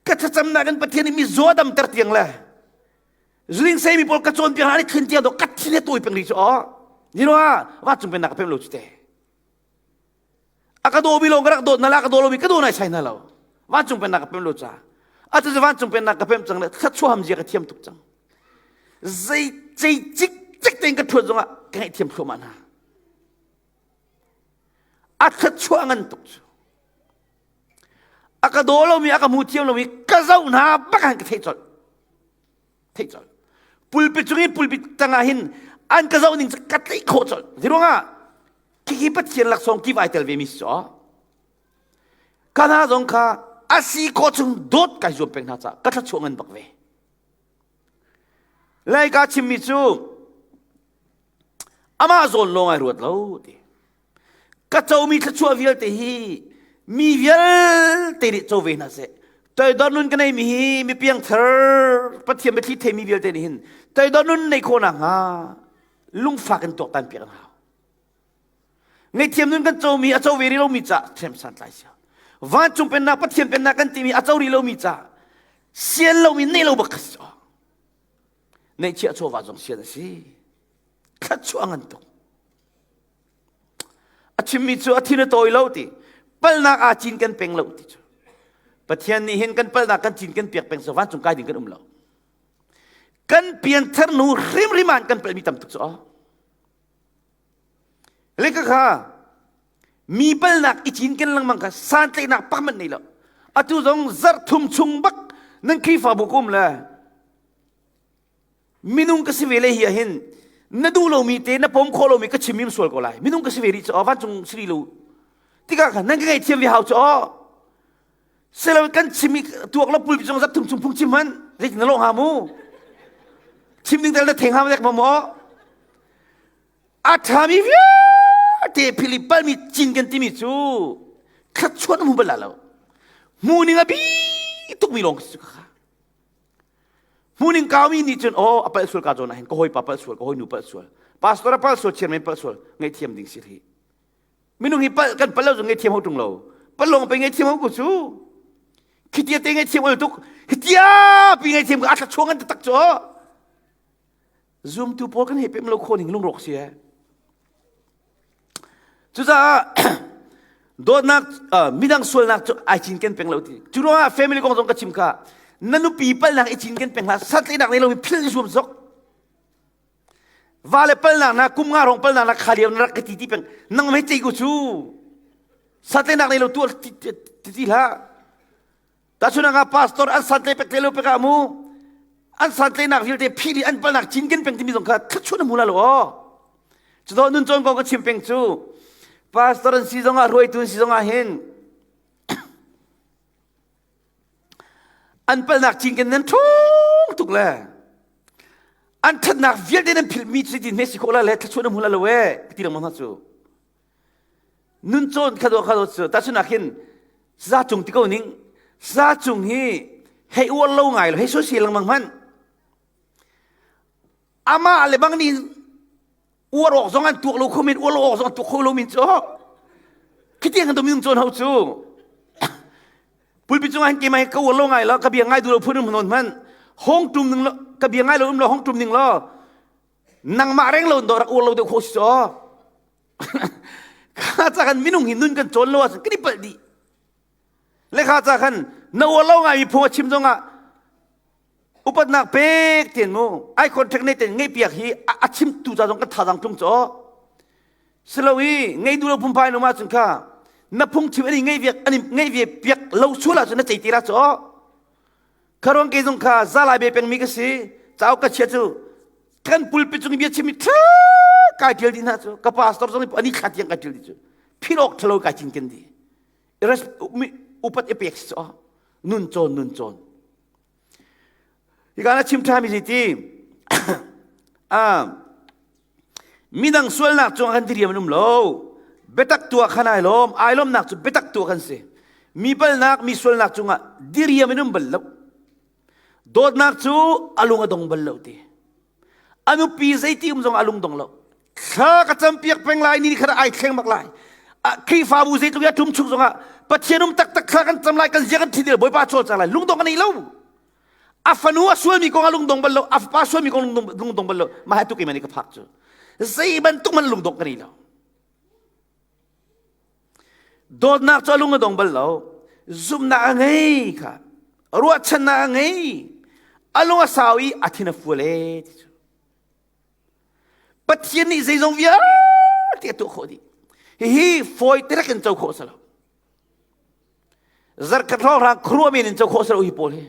Ka thlacamnak in Pathian nih mi zaw damter tiang le zuling sei mi pawl ka cawnpiak hna an i thlin tiang do ka thin a tawi peng rih cu aw. Ni ruangah vancung pennak ka pem lo cu te. A ka daw mi lawng ka rak dawt na la ka daw lomi ka daw nai sai na lo. Vancung pennak ka pem lo ca. Atu cu vancung pennak ka pem cang le thluachuah ham zia ka thiam tuk cang. Zei cei cik cik tein ka ṭhuat zongah ka ngaihthiam thluahmah hna. A thluachuah ngan tuk cu. A ka daw lomi a ka hmu thiam lomi ka zoh hna bak han ka theih colh. Theih colh. Pulpit cung i pulpit tangah hin an ka zoh ning cu ka tlaih khawh colh. Zeiruangah Khikhi Pathian laksawng kip ai tel ve mi si cu. Ka hna zong kha a si khawh chung dawt kai zuam peng hna caah ka thluachuah ngan bak ve. Lai ka chimmi cu amah zawn lawng ai ruat lo ti. Ka comi thluachuah vialte hi mi vialte nih co ve hna seh. Toidor nun ka neimi hi mi piangthar Pathian biathli theimi vialte nih hin toidor nun nei khawh nakhnga lungfak in tuaktan piak an hau. Ngaihthiam nun kan comi a co ve rih lomi ca thiam santlai sia. Vancung pennak Pathian pennak kan timi a co rih lomi ca sian lomi nei lo bak kha si. Neihchiah chawva zong sian a si. Thluachuah ngan tuk. A chimmi cu a thin a tawi lo ti. Palnak aa cin kan peng lo ti cu. Pathian nih hin kan palnak kan cin kan piak peng so vancung kai ding kan um lo. Kan pianthar nu hrimhrim ah kan palmi tam tuk cu. Le ka kha mi palnak i cinken lengmang kha santlaihnak pak manh nei lo. Atu zong zarh thum chung bak nan Khrihfabu ka um le minung ka si ve le hi ahhin na duh lomi te na pom khawh lomi ka chim im sual ko lai. Minung ka si ve rih cu aw vancung si rih lo. Tikah khan nan ka ngaihthiam ve hau cu aw. Silo kan chim i tuak lo pulpi zong zarh thum chung phung chim hman zeitin na lawh hnga mu. Chim ding tel na theng hnga dek ma maw? A ṭhami vialte Philip palmi cin kan timi cu thluachuah na hmu bal lo. Hmu ning a bi tukmi lawng si kha. Hmuning kaumi nih cun aw a palh sual ka zawn ah hin ka hawipa palh sual, ka hawinu palh sual, pastor a palh sual, chairman palh sual, ngaihthiam ding si hi. Minung hi palh kan palh lo cu ngaihthiam ho ṭung lo. Palh lawng pe ngaihthiam ho ku cu. Khitia te ngaihthiam ol tuk. Khitia pi ngaihthiam ka a chuang an tak cu. Zumtu pawl kan hei pem lo kho ning lungrawk si eh. Cucaah dawtnak midang sualnak cu ai cinken peng lo ti. Cu ruangah family kong zong ka chim kha na nupi palnak i cinken peng hlah satlenak nei lomi philh i zuam zok. Va le palnak na kum nga rong palnak na kha lio na rak ka ti ti peng nang mei cei ko cu satlenak nei lo tuah ti ti hlah. Tahchunhnak ah pastor an santlai pek lo pek ah mu an santlaihnak vialte phih dih an palnak cinken peng timi zong kha thluachuah na hmu la lo aw. Cudo nun cawn kong ka chim peng cu pastor an si zongah ruaitu an si zongah hin an palnak cinken nan ṭhawng tuk le an ṭhatnak vialte nan philhmi cu tin hme si khawh la le thluachuah na hmu la lo e ti lengmang hna cu. Nun cawn kha do kha do cu tahchunhnak hin Sa cung ti ko ning sa cung hi hei uar lo ngai lo hei soisel lengmang hmanh amah le bang nih uar awk zong an tuak lo kho men uar lo awk zong an tuak kho lo min cu khitiang kan minung cawn ho cu pulpit cungah hin keimah hi ka uar lo ngai lo ka bia ngai duh lo phun um hnon hmanh hong tum ning lo ka bia ngai lo um lo hong tum ning lo nangmah reng lo do rak uar lo deuh kho si cu Kha ca khan minung hi nun kan cawn lo ahcun kan i palh dih. Le kha ca khan na uar lo ngaimi phung a chim zongah upatnak pek ten mu ai contract nei ten ngeih piak hi a chimtu ca zong kan thazaang tlung caw silo i ngei duh lo phungphai no ma cun kha na phung chim ani ngei viak ani ngei ve piak lo sual ahcun na cei te la caw kharuang ke zong kha zalai be pengmi ka si cauk ka chia cu kan pulpit cung bia chim ṭha kai ṭial dih hna cu ka pastor zong nih ani thla tiang kai ṭial dih cu philh awk ṭhalo kai cinken dih upat i pek si cu nun cawn nun cawn hika na chim ṭhami si ti midang sualnak cung kan diriam an um lo biatak tuah khan ai lawm ai lawmnak cu biatak tuah kan si mi palnak mi sualnak cungah diriam in um bal lo Dawtnak cu a lung a dong bal lo ti. A nupi zeiti um zong a lung dong lo. Thla ka campiak peng lai ni khat ai thleng bak lai. Khrihfabu zeitluk ya tum chung zongah Pathian um taktak thla kan cam lai kan zia kan thi dil Bawipa cawl cang lai lungdong a nei lo. A fanu a sualmi kong a lungdong bal lo. A fapa sualmi kong lungdong bal lo. Mah hi tu keimah nih ka phak cu. Zei bantuk man lungdong ka nei lo. Dawtnak cu a lung a dong bal lo. Zumhnak a ngei kha. Ruahchannak a ngei. A lung a sau i a thin a fual e ti cu. Pathian nih zeizong vialte a tuah khawh dih. Hihi fawi te in co khawh si lo. Zarkhat hrawnghrang khuaruah men in co khawh si lo hi pawl hi.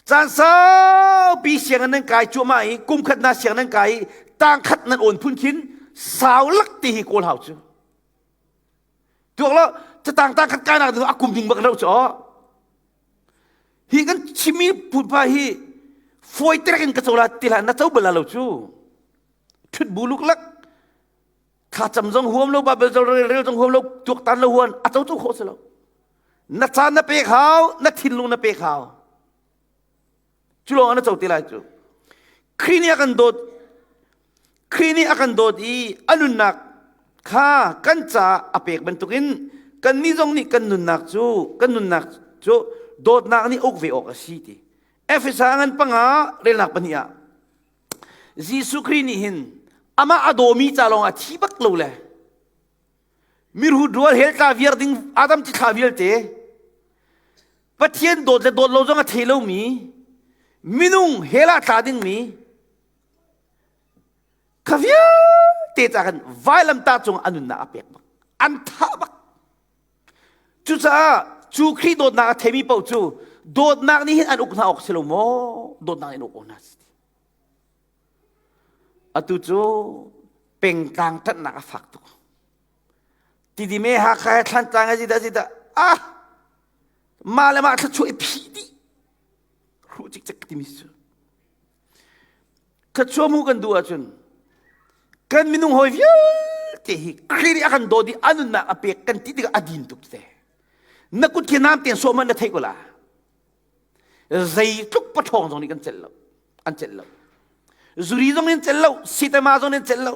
Caan saupi sianginn nan kai cuahmah i kum khat na siang nan kai i tang khat nan awn phun khin sau lak ti hi kawl hau cu. Tuak lo catang tang khat kai nak a kum ding bak lo cu. Hi kan chimi phunpa hi fawi terek in ka co la ti hlah na co bal lo cu. Thut bu luk lak thlacam zong huam lo Bible rel rel zong huam lo tuaktan lo huan a co co khawh si lo. Na caan na pek hau, na thinlung na pek hau. Cu lawng na co te lai cu. Khrih nih a kan dawt. Khrih nih a kan dawt i a nunnak kha kan caah a pek bantukin kannih zong nih kan nunnak cu kan nunnak cu dawtnak nih uk ve awk a si ti. Efesa ngan panga relnak pahnih ah Jesuh Khrih nih hin amah a dawmi ca lawng ah thi bak lo le mirhut rual hell tla viar ding Adam ci thla vialte Pathian dawt le dawt lo zong a thei lomi minung hell ah tla dingmi kha vialte ca khan vailamtah cung a nunnak a pek bak an thah bak cucaah cu Khrih dawtnak a theimi paoh cu dawtnak nih hin an uk hna awk si lo maw dawtnak nih an uk awk hna si Atu cu pengtlang ṭanhnak a fak tuk. Tidim e Hakha he Thlantlang he zidah zidah ah mah le mah thluachuah i phih dih. Hruh cikcek timi cu. Thluachuah hmuh kan duh ahcun kan minung hawi vialte hi Khrih nih a kan dawt i a nunnak a pek kan ti tikah a din tuk te. Na kut khi nam tein sawh hmanh na theih ko la. Zeitluk paṭhawng zong nih kan celh lo. An celh lo. Zuri zong in celh lo, sitama zong in celh lo.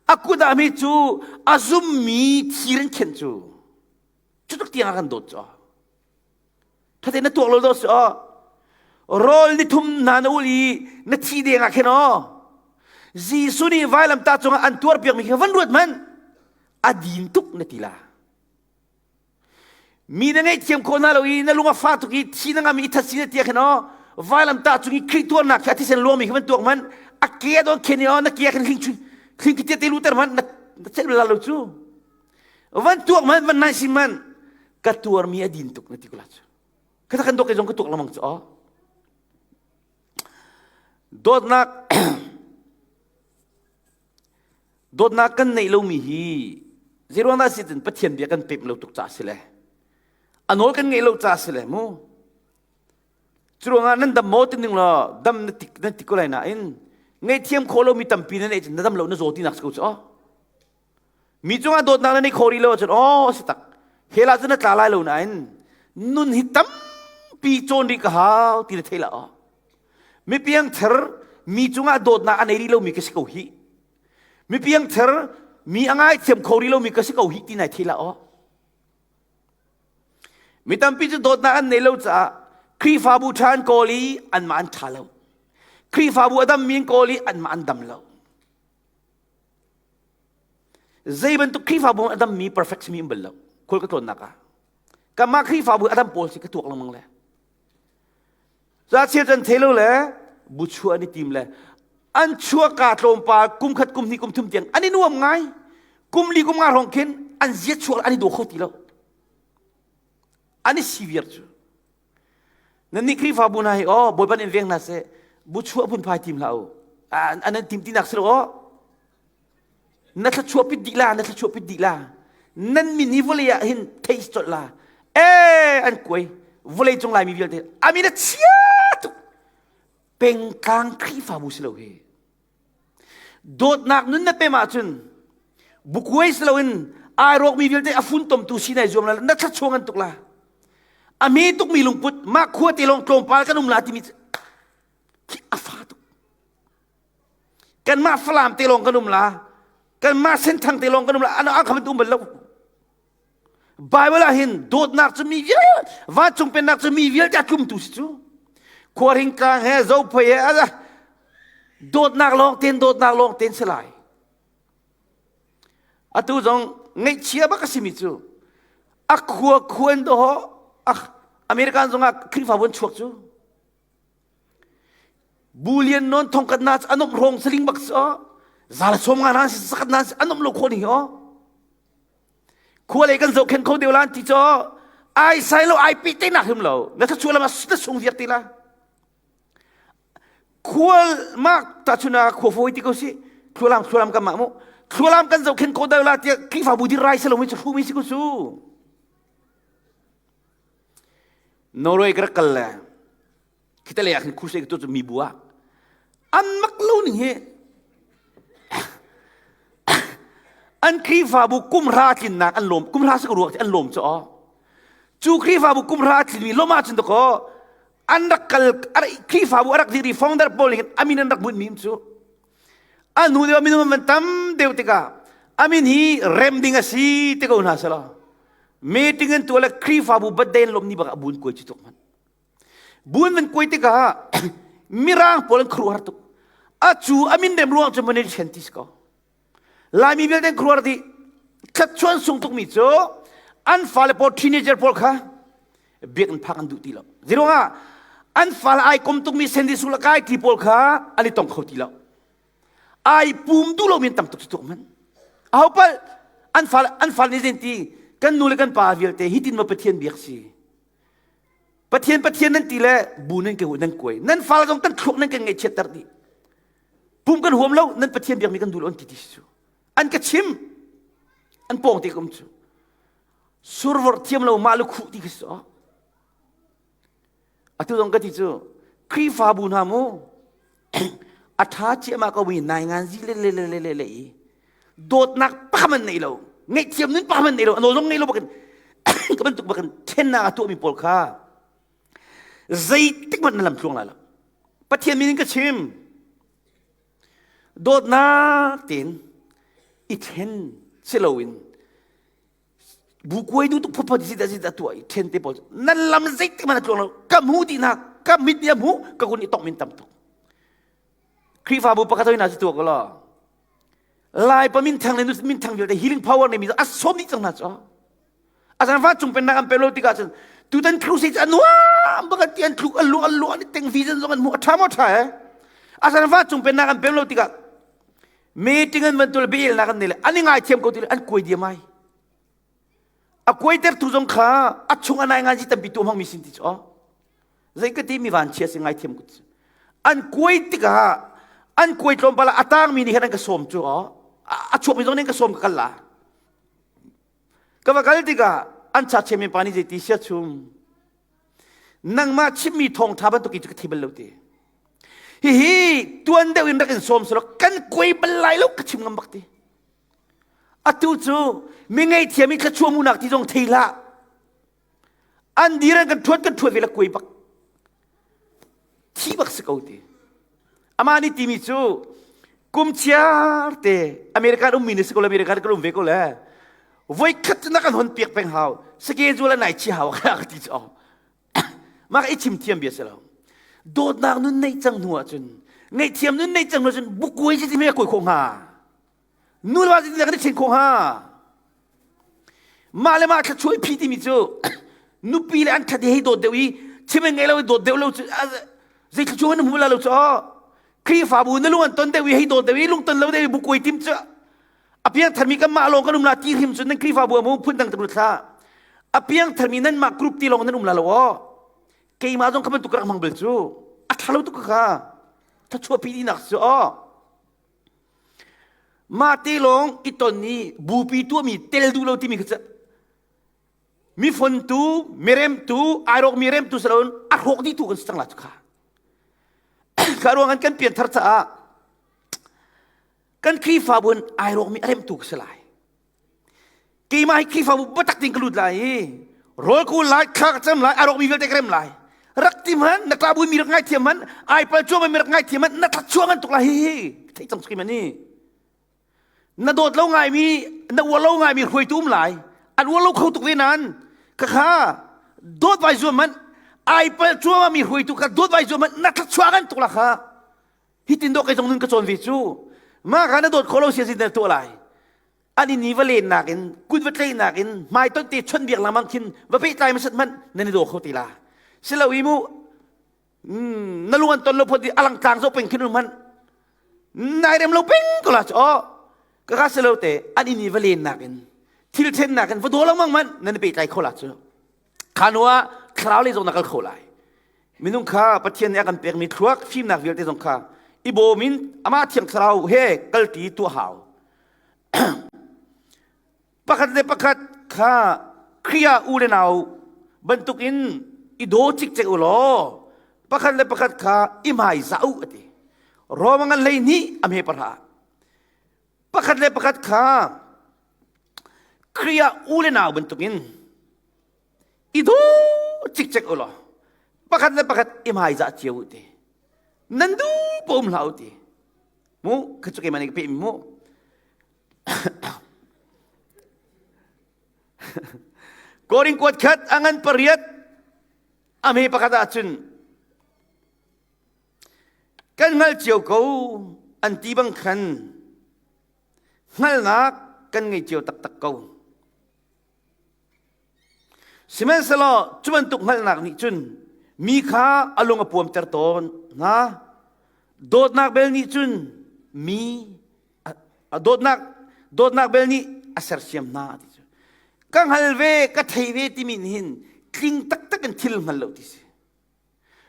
A kut ah mi cu a zummi thir in khenh cu. Cutuk tiang a kan dawt cu. Thate na tuak lo do si aw. Rawl ni thum hna na ul i na thi deng ah khin aw. Jesuh nih vailamtah cungah an tuar piakmi khi van ruat hmanh. A din tuk na ti la. Mi na ngaihthiam khawh hna lo i na lung a fa tuk i thi na ngam i that si na tia khin aw. Vailamtah cung i Khrih tuarnak khi a thisen luangmi khi van tuak hmanh. A ke a don khen i aw na ke ah khin hling hling khi te luter hmanh na celh la lo cu. Van tuak hmanh van nai sim hmanh ka tuarmi a din tuk na ti ko la cu ka kan dawt zong ka tuak lengmang cu aw dawtnak dawtnak kan neih lomi hi zeiruang dah si cun Pathian bia kan pem lo tuk ca si le a nawl kan ngeih lo ca si le mu curuangah nan dam maw ti ning law dam na ti na ti ko lai nain ngaihthiam khawh lomi tampi na neih cun na dam lo na zaw tinak si ko cu aw Mi cungah dawtnak na neih khawh rih lo ahcun aw si tak hell ah cun na tla lai lo nain nun hi tampi cawn rih ka hau ti na thei la aw. Mi piangthar mi cungah dawtnak a nei rih lomi ka si ko hih. Mi piangthar mi a ngaithiam kho rih lomi ka si ko hih ti nai thei la aw. Mi tampi cu dawtnak an nei lo caah Khrihfabu ṭha an kawl i anmah an ṭha lo. Khrihfabu a dammi an kawl i anmah an dam lo. Zei bantuk Khrihfabu a dammi perfect simi um bal lo. Khual ka tlawnnak ah. Kanmah Khrihfabu a dam pawl si ka tuak lengmang le. Za cheu can thei lo le bu chuah an i tim le an chuahka tlawmpal kum khat kum hnih kum thum tiang an i nuam ngai. Kum li kum nga hrawng khin an zia chuak an i daw kho ti lo. An i si viar cu. Nannih Khrihfabu hna hi aw Bawipa nih in veng hna seh bu chuah phunphai tim hlah u. An an tim tinak si lo aw. Na thluachuah pit dih la, na thluachuah pit dih la. Nan min hi vawlei ah hin thei colh la. Eh an kuai vawlei cung Laimi vialte a min a chia tuk. Pengtlang Khrihfabu si lo hi. Dawtnak nun na pem ahcun bukuai si loin ai rawkmi vialte a funtomtu si nai zuam la na thluachuah ngan tuk la. A hme tukmi lungput mah khua te lawng tlawmpal kan um la timi khi a fa tuk. Kanmah Falam te lawng kan um la. Kanmah Senthang te lawng kan um la. An khamin um bal lo. Bible ah hin dawtnak cu mi vialte vancung pennak cu mi vialte a tlumtu si cu khuahring tlang he zophei he ala dawtnak lawng ten dawtnak lawng ten si lai atu zong ngaihchia bak a simi cu a khua khuan do American zongah Khrihfabu an chuak cu Bu lian non thongkat na an um rong saling bak si o zal som nga nan si sakat nan si an um lo kho ni o khua lei kan zohkhen kho deuh lan ti cho ai sai lo ai pi te nak him lo na tha lama na sung viak ti la khual mak ta chuna khua foi ti ko si thlualam thlualam kan ma mu thlualam kan zohkhen kho deuh la ti Khrihfabu di rai se lo mi chu fu mi si ko su Norway ka rak kal le khita lei ah khin crusade ka tuah cu mibu ah an mak lo ning hi an Khrihfabu kumhra tlinnak an lawm kumhra si ko ruak an lawm cu aw cu Khrihfabu kumhra tlinmi lawm ahcun dakaw an rak kal Khrihfabu a rak dir i founder pawl nih amin an rak bunhmi cu a hnu deuh minung an tam deuh tikah amin hi rem ding a si ti ko hna selaw meeting an tuah le Khrihfabu birthday an lawm ni bak ah bun kuai cu tuk hmanh bun van kuai tikah mirang pawl an khuaruahhar tuk a cu amin rem ruang cu man in ti si ko Laimi vialte an khuaruahhar dih thlatchuan sung tukmi cu an fale pawl teenager pawl kha biakinn phak an duh ti lo zeiruangah an fale ai kom tukmi Sunday school a kai ti pawl kha an i tong kho ti lo ai pum duh lomi an tam tuk tuk man aho pal an fale an fale nih zein ti kan nu le kan pa vialte hitin ma Pathian biak si Pathian Pathian nan ti le bu nan ke nan kuai nan fale zong kan thluak nan kan ngaihchiatter dih pum kan huam lo nan Pathian biakmi kan duh lo an ti ti cu an ka chim an pawng te ka um cu survor thiam lo mah le khuh ti khi si atu zong ka ti cu Khrihfabu hna mu a ṭha ciahmah ko mi nai ngan zi le le le le le le i dawtnak pakhat man nei lo ngaihthiam nun pakhat man nei lo a nawl zong ngei lo bakin ka bantuk bakin ṭhennak a tuahmi pawl kha. Zeitik hmanh na lam tluang lai lo. Pathian min in ka chim. Dawtnak tein i then si loin bu kuai du tuk phupha zit zit a tuah i then te pawl nan lam zeitik hmanh a tluang lo. Ka hmu ti na ka mit nih a hmu ka kun i tong min tam tuk. Khrihfabu pakhat hoi na si tuak law Lai pa min thang le nu min thang vialte healing power nei mi a som dih cang hna cu. A zan fa cung pennak an pe lo tikah cun tutan crusade a nuam bak an ti an thluk an lu an lu an teng vision zong an hmu a tha maw tha eh. A zan fa cung pennak an pe lo tikah meeting an van tul bel nak an nei le an i ngai thiam ko ti an kuai diam ai. A kuaiter tu zong kha a chung a nai ngai ji tampi tu hmang mi sin ti chu. Zei ka ti mi van chia si ngai thiam ko An kuai tikah an kuai tlawmpal ah a tangmi nih khan an ka sawm cu a chuakmi zong nih an ka sawm ka kal la. Ka va kal tikah an cha chemi pa nih zeiti sia chum nangmah chimmi thawngṭha bantuk in cu ka thei bal lo ti. Hihi tuan deuh in rak in sawm selaw kan kuai bal lai lo ka chim ngam bak ti. Atu cu mi ngeihthiam i thluachuah munak ti zong thei hlah. An dir an kan ṭhuat kan ṭhuat ve la kuai bak. Thi bak si ko ti. Amah nih timi cu kum chiar te American ummi ni si ko le American kan um ve ko le voi khat na kan hon piak peng hau schedule nai chi hau ka ti cu mah i chim thiam bia si lo dawtnak nun neih cang hnu ahcun ngaihthiam nun neih cang hnu ahcun bukuai si ti me koi khawh hnga Nu le va zeitindah kan i ṭhen khawh hnga? Mah le mah thluachuah i phi timi cu nupi le an ṭhat i hei dawt deuh i chim in ngei lo i dawt deuh lo cu zei thluachuah na hmu la lo cu Khrihfabu na lung an ton deuh i hei dawt deuh i lungton lo deuh i bukuai tim cu a piangtharmi kan mah lawng kan um la ti hrim cu nan Khrihfabu amu phun dang tuk thla a piangtharmi nan mah group ti lawng nan um la lo aw keimah zong kha bantuk ka rak hmang bal cu a ṭha lo tuk kha thluachuah pi dinak cu aw Mah te lawng i ton i bupi tuahmi tel duh lo timi kha cu mi fontu, miremtu, airawkmi remtu si loin a hrawk dihtu kan si cang la cu kha. Kha ruang kan pianthar caah kan Khrihfabu in airawkmi a remtu ka si lai. Keimah hi Khrihfabu biatak tein ka lut lai i rawl ka ul lai, thla ka cam lai, a rawkmi vialte ka rem lai. Rak ti hmanh, na ṭahbui mi rak ngaithiam hmanh, ai pal cuahmah mi rak ngaithiam hmanh, na thla chuah ngan tuk lai hi hi. Theih cang skim ani. Na dawt lo ngaimi, na uar lo ngaimi hruaitu um lai. An uar lo kho tuk ve nan. Khakha, dawt vai zuam hmanh, ai pal cuahmah mi hruaitu kha dawt vai zuam hmanh, na thla chuah ngan tuk la kha. Hitin dawh kei zong nun ka cawn ve cu. Mah kha na dawt kho lo sia zin na tuah lai. An in i va lennak in kut va tleinak in hmaitonh te chawnhbiak lengmang khin va pehtlai hmasat hmanh nan i daw kho ti la. Silo i mu na lung an ton lo phot i alang tlang zo peng khin um hmanh nai rem lo peng ko la aw ka ka silo te an in i va lennak in thil thennak in va daw lengmang hmanh nan i pehtlai kho la cu. Kha hnu ah thlarau lei zong na kal kho lai. Minung kha Pathian nih a kan pekmi thluak fimnak vialte zong kha i bawm in amah thiang thlarau he kalti tuah hau. Pakhat le pakhat kha Khrih ah u le nau bantukin i daw cikcek u law pakhat le pakhat kha i hmaizah u a ti. Roma ngan 12 a hme pahra. Pakhat le pakhat kha Khrih ah u le nau bantukin i daw cikcek u law pakhat le pakhat i hmaizah cio u ti. Nan duh paoh um hlah u ti. Mu kha cu keimah nih ka pehmi mu. Korin kuat khat a ngan pariat a hme pakhat ahcun kan hngal cio ko an ti bang khan hngalhnak kan ngei cio taktak ko. Sihmanhsehlaw cu bantuk hngalhnak nih cun mi kha a lung a puamter tawn hna. Dawtnak bel nih cun mi a dawtnak dawtnak bel nih a sersiam hna ti cu. Ka hngal ve, ka thei ve timi nih hin tling taktak in thil hngal lo ti si.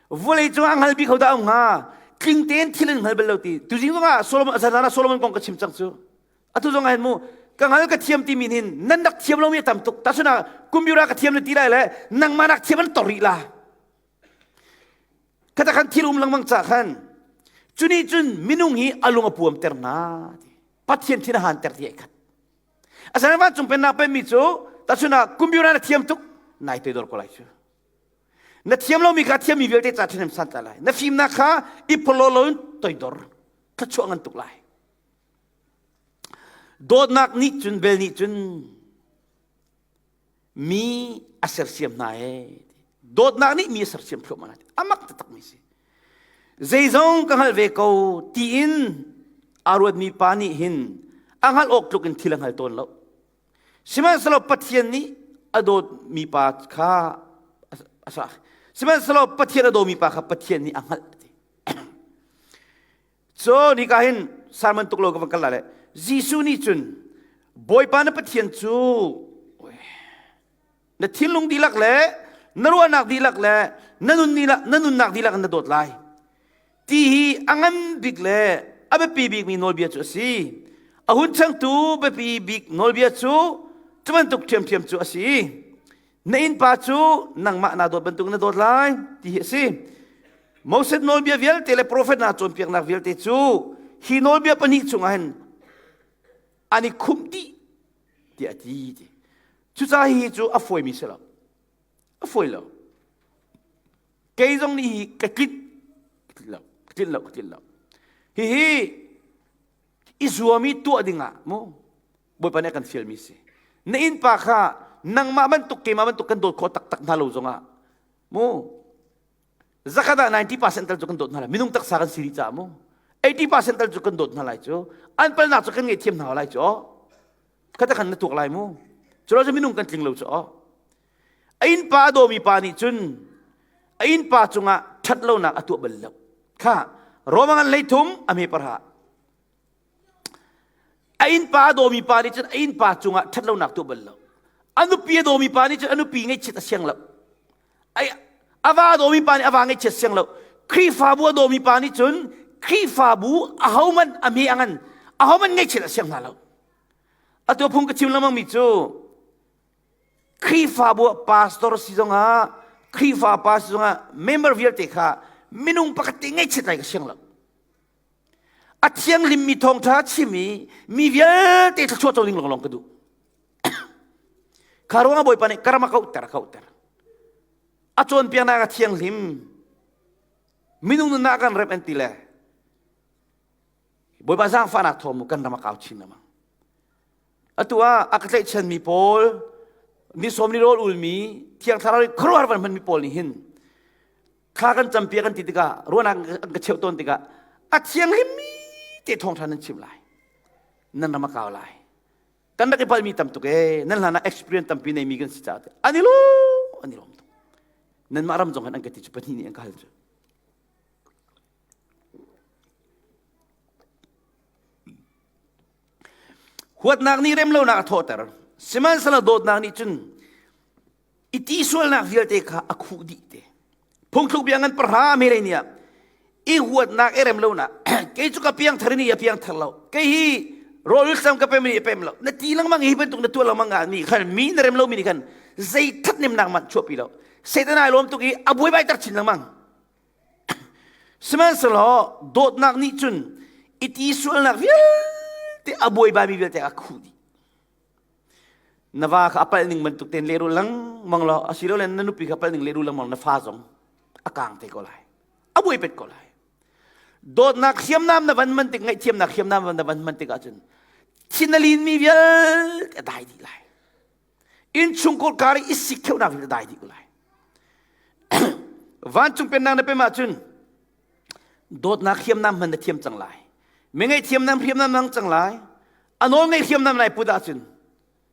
Vawlei cung ah hngal bik ho dah um hnga? Tling tein thil in hngal bal lo ti. Tuzing zong ah Solomon zan ah Solomon kong ka chim cang cu. Atu zong ah hin mu ka hngal ka thiam timi hin nan rak thiam lomi a tam tuk. Tahchun ah computer ka thiam na ti lai le nangmah nak thiam an tor rih la. Khata khan thil um lengmang ca khan cuni cun minung hi a lung a puamter hna ti. Pathian thin a hanter ti ai khat. Asinain vancung pennak pemmi cu tahchun ah computer na thiam tuk nai toidor ko lai cu. Na thiam lomi kha thiammi vialte ca ṭhahnem santlai lai. Na fimnak kha i phorhlaw loin toidor thluachuah ngan tuk lai. Dawtnak nih cun bel nih cun mi a sersiam hna ee. Dawtnak nih mi a sersiam thluahmah hna. Amak taktak mi si. Zeizong ka hngalh ve ko tiin aa ruatmi pa nih hin a hngalh awk tluk in thil a hngal tawn lo. Sihmanhsehlaw Pathian nih a dawtmi pa kha a sa. Sihmanhsehlaw Pathian a dawmi pa kha Pathian nih a hngalh a ti. So nika hin sermon tuk lo ka van kal lai le Jesuh nih cun Bawipa na Pathian cu na thinlung dihlak le na ruahnak dihlak le na nun na nunnak dihlak in na dawt lai ti hi a ngan bik le a biapi bikmi nawlbia cu a si a hun changtu biapi bik nawlbia cu cu bantuk ṭhiamṭhiam cu a si na innpa cu nangmah naa dawt bantuk na dawt lai ti hi a si Moses nawlbia vialte le profet hna cawnpiaknak vialte cu hi nawlbia pahnih chungah hin an i khumh dih tiah a ti ti cucaah hihi cu a fawimi si lo a fawi lo kei zong nih hi ka tlinh ka tlinh lo ka tlinh lo ka tlinh lo hihi i zuam i tuah dingah mu bawipa nih a kan fialmi si na innpa kha nangmah bantuk keimah bantuk kan dawt khawh taktak hna lo zongah mu zakhat ah 90% tal cu kan dawt hna lai minung taksa kan si rih caah mu 80% tal cu kan dawt hna lai cu an palnak cu kan ngaihthiam hna lai cu khata khan na tuak lai mu cu lo cu minung kan tling lo cu a innpa a dawmi pa nih cun a innpa cungah ṭhat lonak a tuah bal lo kha Roma ngan leithum a me parha A innpa a dawmi pa nih cun a innpa cungah ṭhatlonak tuah bal lo. A nupi a dawmi pa nih cun a nupi ngaihchiat a siang lo. A va a dawmi pa nih a va ngaihchiat siang lo. Khrihfabu a dawmi pa nih cun Khrihfabu ahohmanh a hme a ngan ahohmanh ngaihchiat a siang hna lo. Atu phung ka chim lengmang mi cu Khrihfabu ah pastor si zongah Khrihfa pa si zongah member vialte kha minung pakhat te ngaihchiat lai ka siang lo. A thianghlimmi thawngṭha chim i mi vialte thluachuah co ding lawnglawng ka duh. Kha ruangah Bawipa nih ka ram a kauhter, a kauhter. A cawnpiaknak a thianghlim. Minung nunnak kan remh an ti le Bawipa zaangfahnak thawng mu kan ram a kau chin lengmang. Atu ah a ka tlaihchanmi pawl, ni sawm ni rawl ulmi, thiang thlarau i khuaruahhar van hmanmi pawl nih hin thla kan campiak kan ti tikah ruahnak an ka cheuh tawn tikah a thianghlimmi te thawngṭha nan chim lai nan ram a kau lai kan rak i palmi tam tuk ee nan hlan ah experience tampi neimi kan si caah an i lawm an i lawm tuk nanmah ram zong han an ka ti cu pahnih nih an ka hal cu huatnak nih remlonak a thawhter sihmanhsehlaw dawtnak nih cun i ti sualnak vialte kha a khuh dih te phungthluk bia ngan pahra me lei nih i huatnak i rem lonak kei cu ka piang thar ni a piang thar lo kei hi rawl sam ka pem ni a pem lo na ti lengmang hi bantuk na tuah lengmang ah mi khan mi na rem lo mi nih khan zei thatnemnak man chuahpi lo Satan ai lawm tuk i a buaibai ter chin lengmang sihmanhsehlaw dawtnak nih cun i ti sualnak vialte a buaibai mi vialte a khuh dih Na va kha a palh ning bantuk tein lehrul lengmang law asilole na nupi kha palh ning lehrul lengmang na fa zong a kang te ko lai. A buai pet ko lai. Dawtnak hriamnam na van man tik ngaihthiamnak hriamnam na van man tik ahcun thin a linmi vialte a dai dih lai. Innchungkhar kar i sik theunak vialte a dai dih ko lai. Vancung pennak na pem ahcun dawtnak hriamnam hman na thiam cang lai. Mi ngaihthiamnak hriamnam nang cang lai. A nawl ngei hriamnam lai put ahcun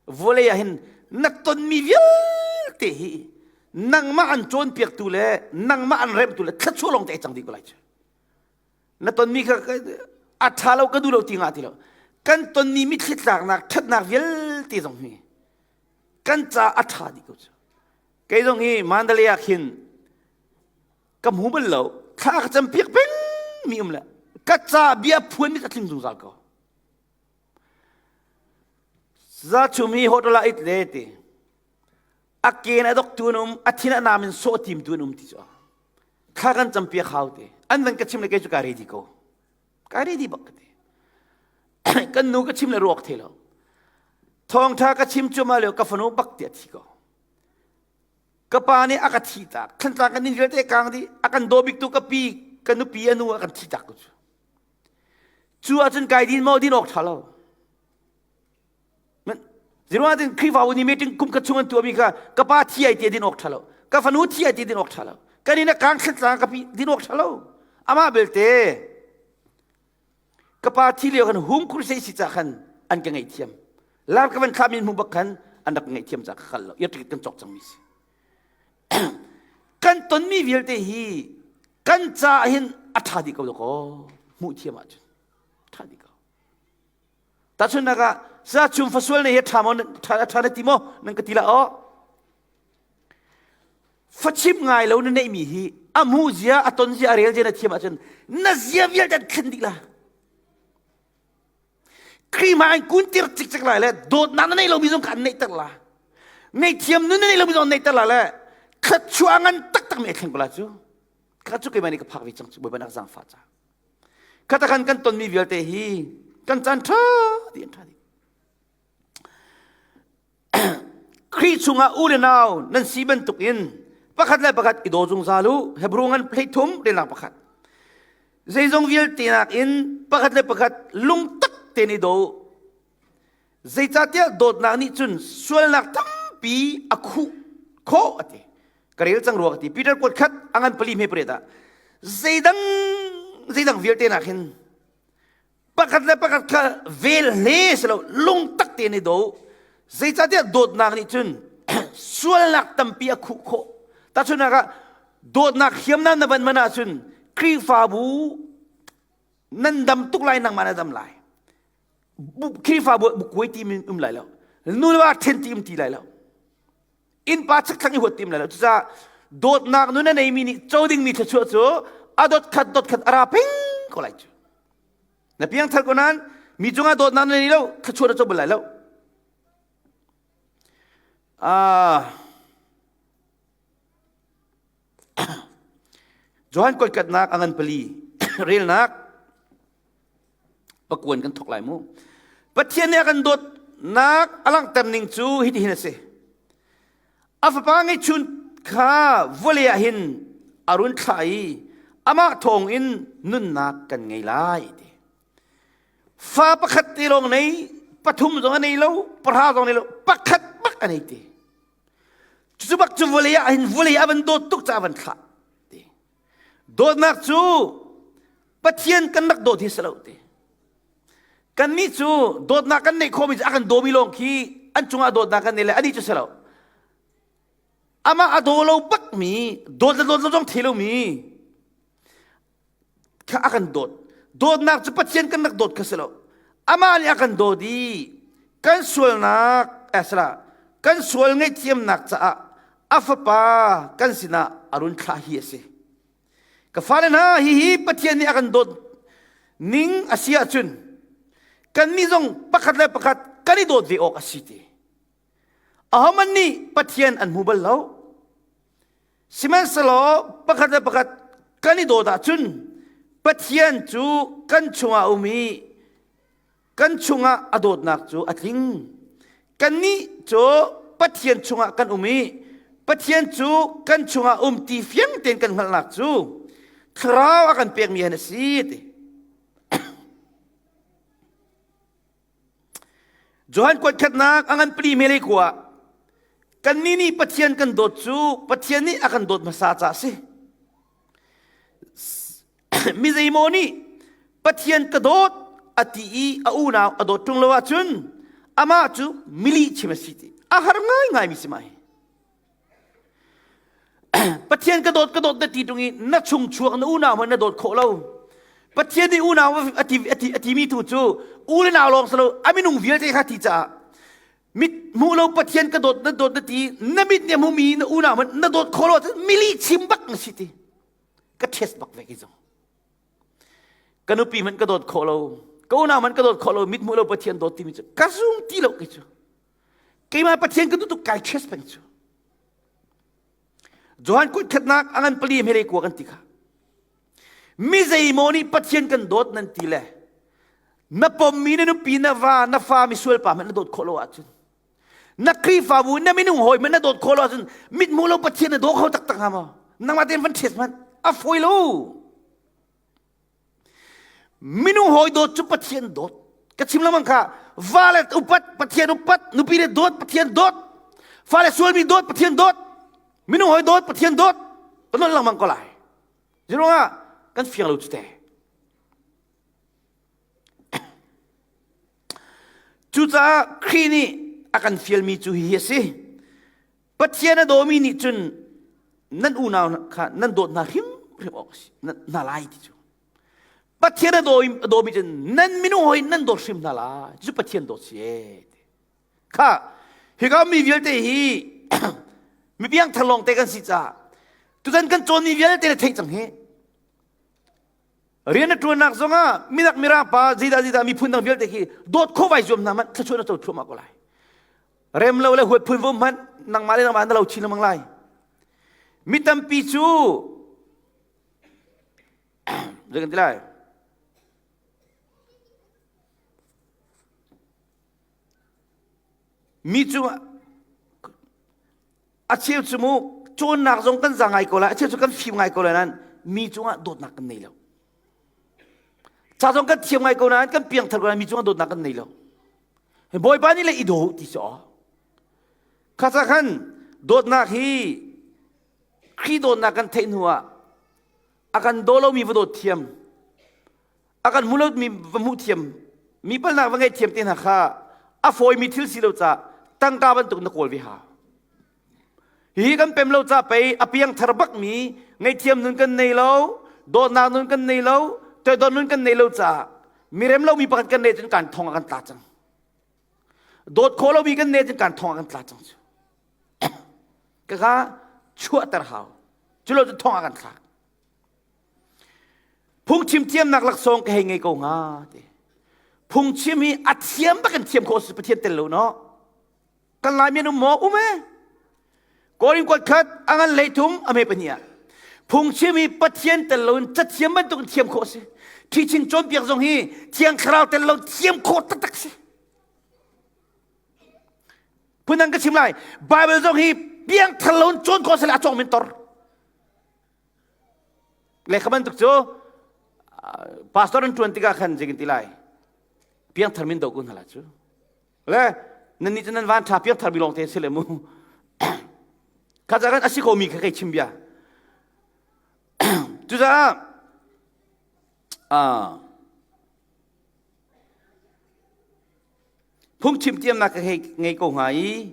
vawlei ah hin na tonmi vialte hi nangmah an cawnpiaktu le nangmah an remhtu le thluachuah lawng te ai cang dih ko lai cu. Na tonmi kha a ṭha lo ka duh lo ti ngah ti lo. Kan tonmi mitthli tlaknak ṭhatnak vialte zong hi kan ca a ṭha dih ko cu. Kei zong hi Mandalay ah khin ka hmu bal lo thla ka campiak peng mi um le ka ca bia phuan mi ka tling zungzal ko za chum hi hotel ah it le ti a ken a dok tu an um a thin a nam in sawh tim tu an um ti cu thla kan campiak hau te an van ka chim le kei cu ka ready ko ka ready bak ka ti kan nu ka chim le ruak the lo thawngtha ka chim cu ma leo ka fanu bak ti a thi ko. Ka pa nih a ka thih tak. Thlantlang kan inn vialte kang dih. A kan daw biktu ka pi, ka nupi a nu a kan thih tak ko cu. Cu ahcun kai din maw din awk ṭha lo. Ziruang ahcun Khrihfabu nih meeting kum khat chung an tuahmi kha ka pa thi ai ti din awk ṭha lo. Ka fanu thi ai ti din awk ṭha lo. Kan inn a kang thlantlang ka pi din awk ṭha lo. Amah belte Ka pa thi lio khan hung crusade si ca khan an ka ngaihthiam. Lar ka van thlah min hmu bak khan an rak ngaihthiam ca ka kal lo. Ia ticket kan cawk cangmi si. kan tonmi vialte hi kan ca hin a ṭha dih ko dakaw hmuh thiam ahcun ṭha dih ko. Tahchunhnak ah sa chum fasual ne hi ṭha maw ṭha na ti maw nan ka ti la aw. Fachim ngai lo na neihmi hi a hmuh zia a ton zia a rel zia na thiam ahcun na zia vialte an thlen dih la. Khrih hmai an kuntir cikcek lai le dawtnak na neih lomi zong kha an neihter la. Ngaihthiam nun na neih lomi zong an neihter la le thluachuah ngan taktak mi a thleng ko la cu. Kha cu keimah nih ka phak ve cang cu Bawipa nak zaangfah ca. Khatakhan kan tonmi vialte hi kan caan ṭha dih an ṭha dih. Khrih chungah u le nau nan si bantukin pakhat le pakhat i daw zungzal u. Hebru ngan plate thum relnak pakhat. Zeizong vialte nakin pakhat le pakhat lungtak tein i daw u. Zeicahtiah dawtnak nih cun sualnak tampi a khuh khawh a ti. Ka rel cang rua ka ti. Peter kuat khat a ngan pali hme pariat ah zeidang zeidang vialte nak hin pakhat le pakhat kha vel hle si lo lungtak tein i do. Zeicahtiah dawtnak nih cun sualnak tampi a khuh khawh. Tahchunhnak ah dawtnak hriamnam na van man ahcun Khrihfabu nan dam tuk lai nangmah na dam lai. Khrihfabu ah bukuai ti um lai lo. Nu le va ṭhen ti um ti lai lo. Innpa chakthlang i huat ti um lai lo. Cucaah dawtnak nun a neimi nih co dingmi thluachuah cu a dot khat dot khat a ra peng ko lai cu. Na piangthar ko nain mi cungah dawtnak na nei lo thluachuah na co bal lai lo. Ah Johan kuatkatnak a ngan pali relnak pakuan kan thok lai mu. Pathian nih a kan dawtnak a langhter ning cu hitihin a si. A fapa ngeihchun kha vawlei ah hin a run thlah i amah thawngin nunnak kan ngei lai ti. Fa pakhat te lawng nei, pathum zong a nei lo, pahra zong nei lo, pakhat bak a nei ti. Cucu bak cu vawlei ah hin vawlei a van dawt tuk caah a van thlah ti. Dawtnak cu Pathian kan rak dawt hi si lo ti. Kannih cu dawtnak kan neih khawhmi cu a kan dawmi lawng khi an cungah dawtnak kan nei le anih cu si lo. Amah a daw lo bakmi, dawt le dawt lo zong thei lomi kha a kan dawt. Dawtnak cu Pathian kan rak dawt kha si lo. Amah nih a kan dawt i kan sualnak eh sala kan sual ngaihthiamnak caah a fapa kan sinah a run thlah hi a si. Ka fale hna hihi Pathian nih a kan dawt ning a si ahcun kannih zong pakhat le pakhat kan i dawt ve awk a si ti. Ahohmanh nih Pathian an hmu bal lo. Sihmanhsehlaw pakhat le pakhat kan i dawt ahcun Pathian cu kan chungah a um i kan chungah a dawtnak cu a tling. Kannih cu Pathian chungah kan um i Pathian cu kan chungah um ti fiang tein kan hngalhnak cu Thlarau a kan pekmi han a si ti. Johan kuatkhatnak a ngan pali mele khua kannih nih Pathian kan dawt cu Pathian nih a kan dawt hmasa ca a si. Mi zeimaw nih Pathian ka dawt a ti i a unau a dawt ṭung lo ahcun amah cu milih chim a si ti. A har ngaingaimi si mai. Pathian ka dawt ka dawt na ti ṭung i na chung chuak na unau hmanh na dawt khawh lo. Pathian nih unau a ti, a ti, a timi tu cu u le nau lawng si lo a minung vialte kha ti caah mit hmuh lo Pathian ka dawt na dawt na ti na mit nih a hmumi na unau hmanh na dawt khawh lo ahcun milih chim bak na si ti. Ka test bak ve ki zong. Ka nupi hmanh ka dawt khawh lo ka unau hmanh ka dawt khawh lo mit hmuh lo Pathian dawt timi cu ka zum ti lo kei cu. Keimah Pathian ka duh tuk kai test peng cu. Johan kut khatnak a ngan pali hmele kua kan ti kha. Mi zeimaw nih Pathian kan dawt nan ti le na pommi na nupi na va na fa misual pa hmanh na dawt khawh lo ahcun. Na Khrihfabu na minung hawi man na dawt khawh lo ahcun mithmuh lo Pathian na daw kho taktak hnga maw? Nangmah tein van test hmanh. A fawi lo. Minung hawi dawt cu Pathian dawt. Ka chim lengmang kha vale upat Pathian upat, nupi le dawt Pathian dawt, fale sualmi dawt Pathian dawt, minung hawi dawt Pathian dawt. Kan non lengmang ko lai. Ziruangah kan fiang lo cu te. Cucaah Khrih nih a kan fialmi cu hihi a si. Pathian a dawmi nih cun nan unau kha nan dawt hna hrimhrim awk a si hna lai ti cu. Pathian a dawmi cun nan minung hawi nan dawt hrim hna lai. Cu Pathian dawt si ee. Kha hika mi vialte hi mi piangthar lawngte kan si caah tutan kan cawnmi vialte na theih cang hi. Rian na ṭuannak zongah minak mirang pa zeidah zeidah miphun dang vialte khi dawt khawh vai zuam hna hmanh thluachuah na co thluahmah ko lai. Rem lo le huat phun vum hmanh nangmah le nangmah na lo chin lengmang lai. Mi tampi cu zei kan ti lai? Mi cu a cheu cu mu cawnnak zong kan za ngai ko lai a cheu cu kan fim ngai ko lai nain mi cungah dawtnak kan nei lo ca zong kan thiam ngai ko nain kan piangthar ko nain mi cungah dawtnak kan nei lo bawipa nih le i daw ti si aw kha ca khan dawtnak hi Khrih dawtnak kan theih hnu ah a kan daw lomi va dawt thiam a kan hmu lomi va hmuh thiam mi palnak va ngei thiam te hna kha a fawimi thil si lo ca tangka bantuk na kawl ve ha hi kan pem lo ca pei a piang thar bak mi ngaihthiam nun kan nei lo dawtnak nun kan nei lo toidor nun kan nei lo ca mirem lo mi pakhat kan nei cun kan thong ah kan tla cang dawt khawh lo mi kan nei cun kan thong ah kan tla cang cu ka ka chuahter hau cu lo cu thong ah kan thlak Phungchim thiamnak laksawng ka hei ngei ko hnga ti. Phungchim hi a thiam bak in thiam khawh si Pathian tel lo no. Kan lai men um maw um e. Korin kuat khat a ngan lei thum a me pahnih ah. Phungchim hi Pathian tel lo in cathiam bantuk in thiam khawh si. Teaching cawnpiak zong hi thiang thlarau tel lo thiam khawh taktak si. Phundang ka chim lai. Bible zong hi piang thar lo in cawn khawh si le a cawng min tor. Lehkha bantuk cu pastor an ṭuan tikah khan zeitin ti lai piangthar min do kun hala cu le nan nih cu nan van ṭha piangthar mi lawng te si le mu kha ca kan asi ko mi kha kei chim bia cucaah Phungchim tiamnak ka hei ngei ko hnga i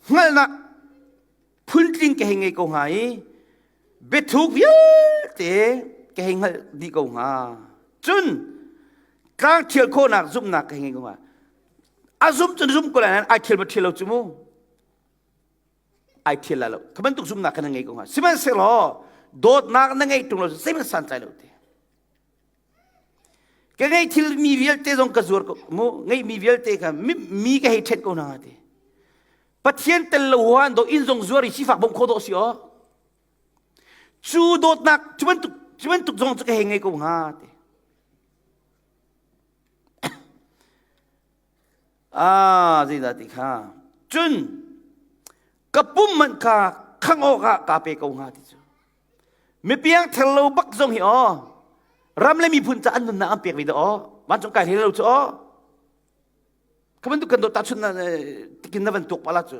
hngalhnak phuntling ka hei ngei ko hnga i biathuk vialte ka hei hngalh dih ko hnga. Cun tlang thial khawhnak zumhnak ka hei ngei ko hnga. A zum cun zum ko lai nain ai thial ma thial lo cu mu. Ai thial lai lo. Kha bantuk zumhnak kha na ngei ko hnga. Sihmanhsehlaw dawtnak na ngeih ṭung lo zeihmanh santlai lo ti. Ka ngeih thil mi vialte zong ka zuar ko mu ngeihmi vialte kha mi ka hei ṭhen ko hna ti. Pathian tel lo huan do inn zong zuar i sifak bawmh khawh dawh si aw. Cu dawtnak cu bantuk cu bantuk zong cu ka hei ngei ko hnga ti. Ah zeidah ti kha. Cun ka pum hmanh kha khangh awkah kaa pe ko hnga ti cu. Mipiang thel lo bak zong hi aw ram le miphun ca an nunnak an pek ve dah aw vancung kai hlei lo cu aw ka bantuk kan dawt tahchun na tikin na van tuak pala cu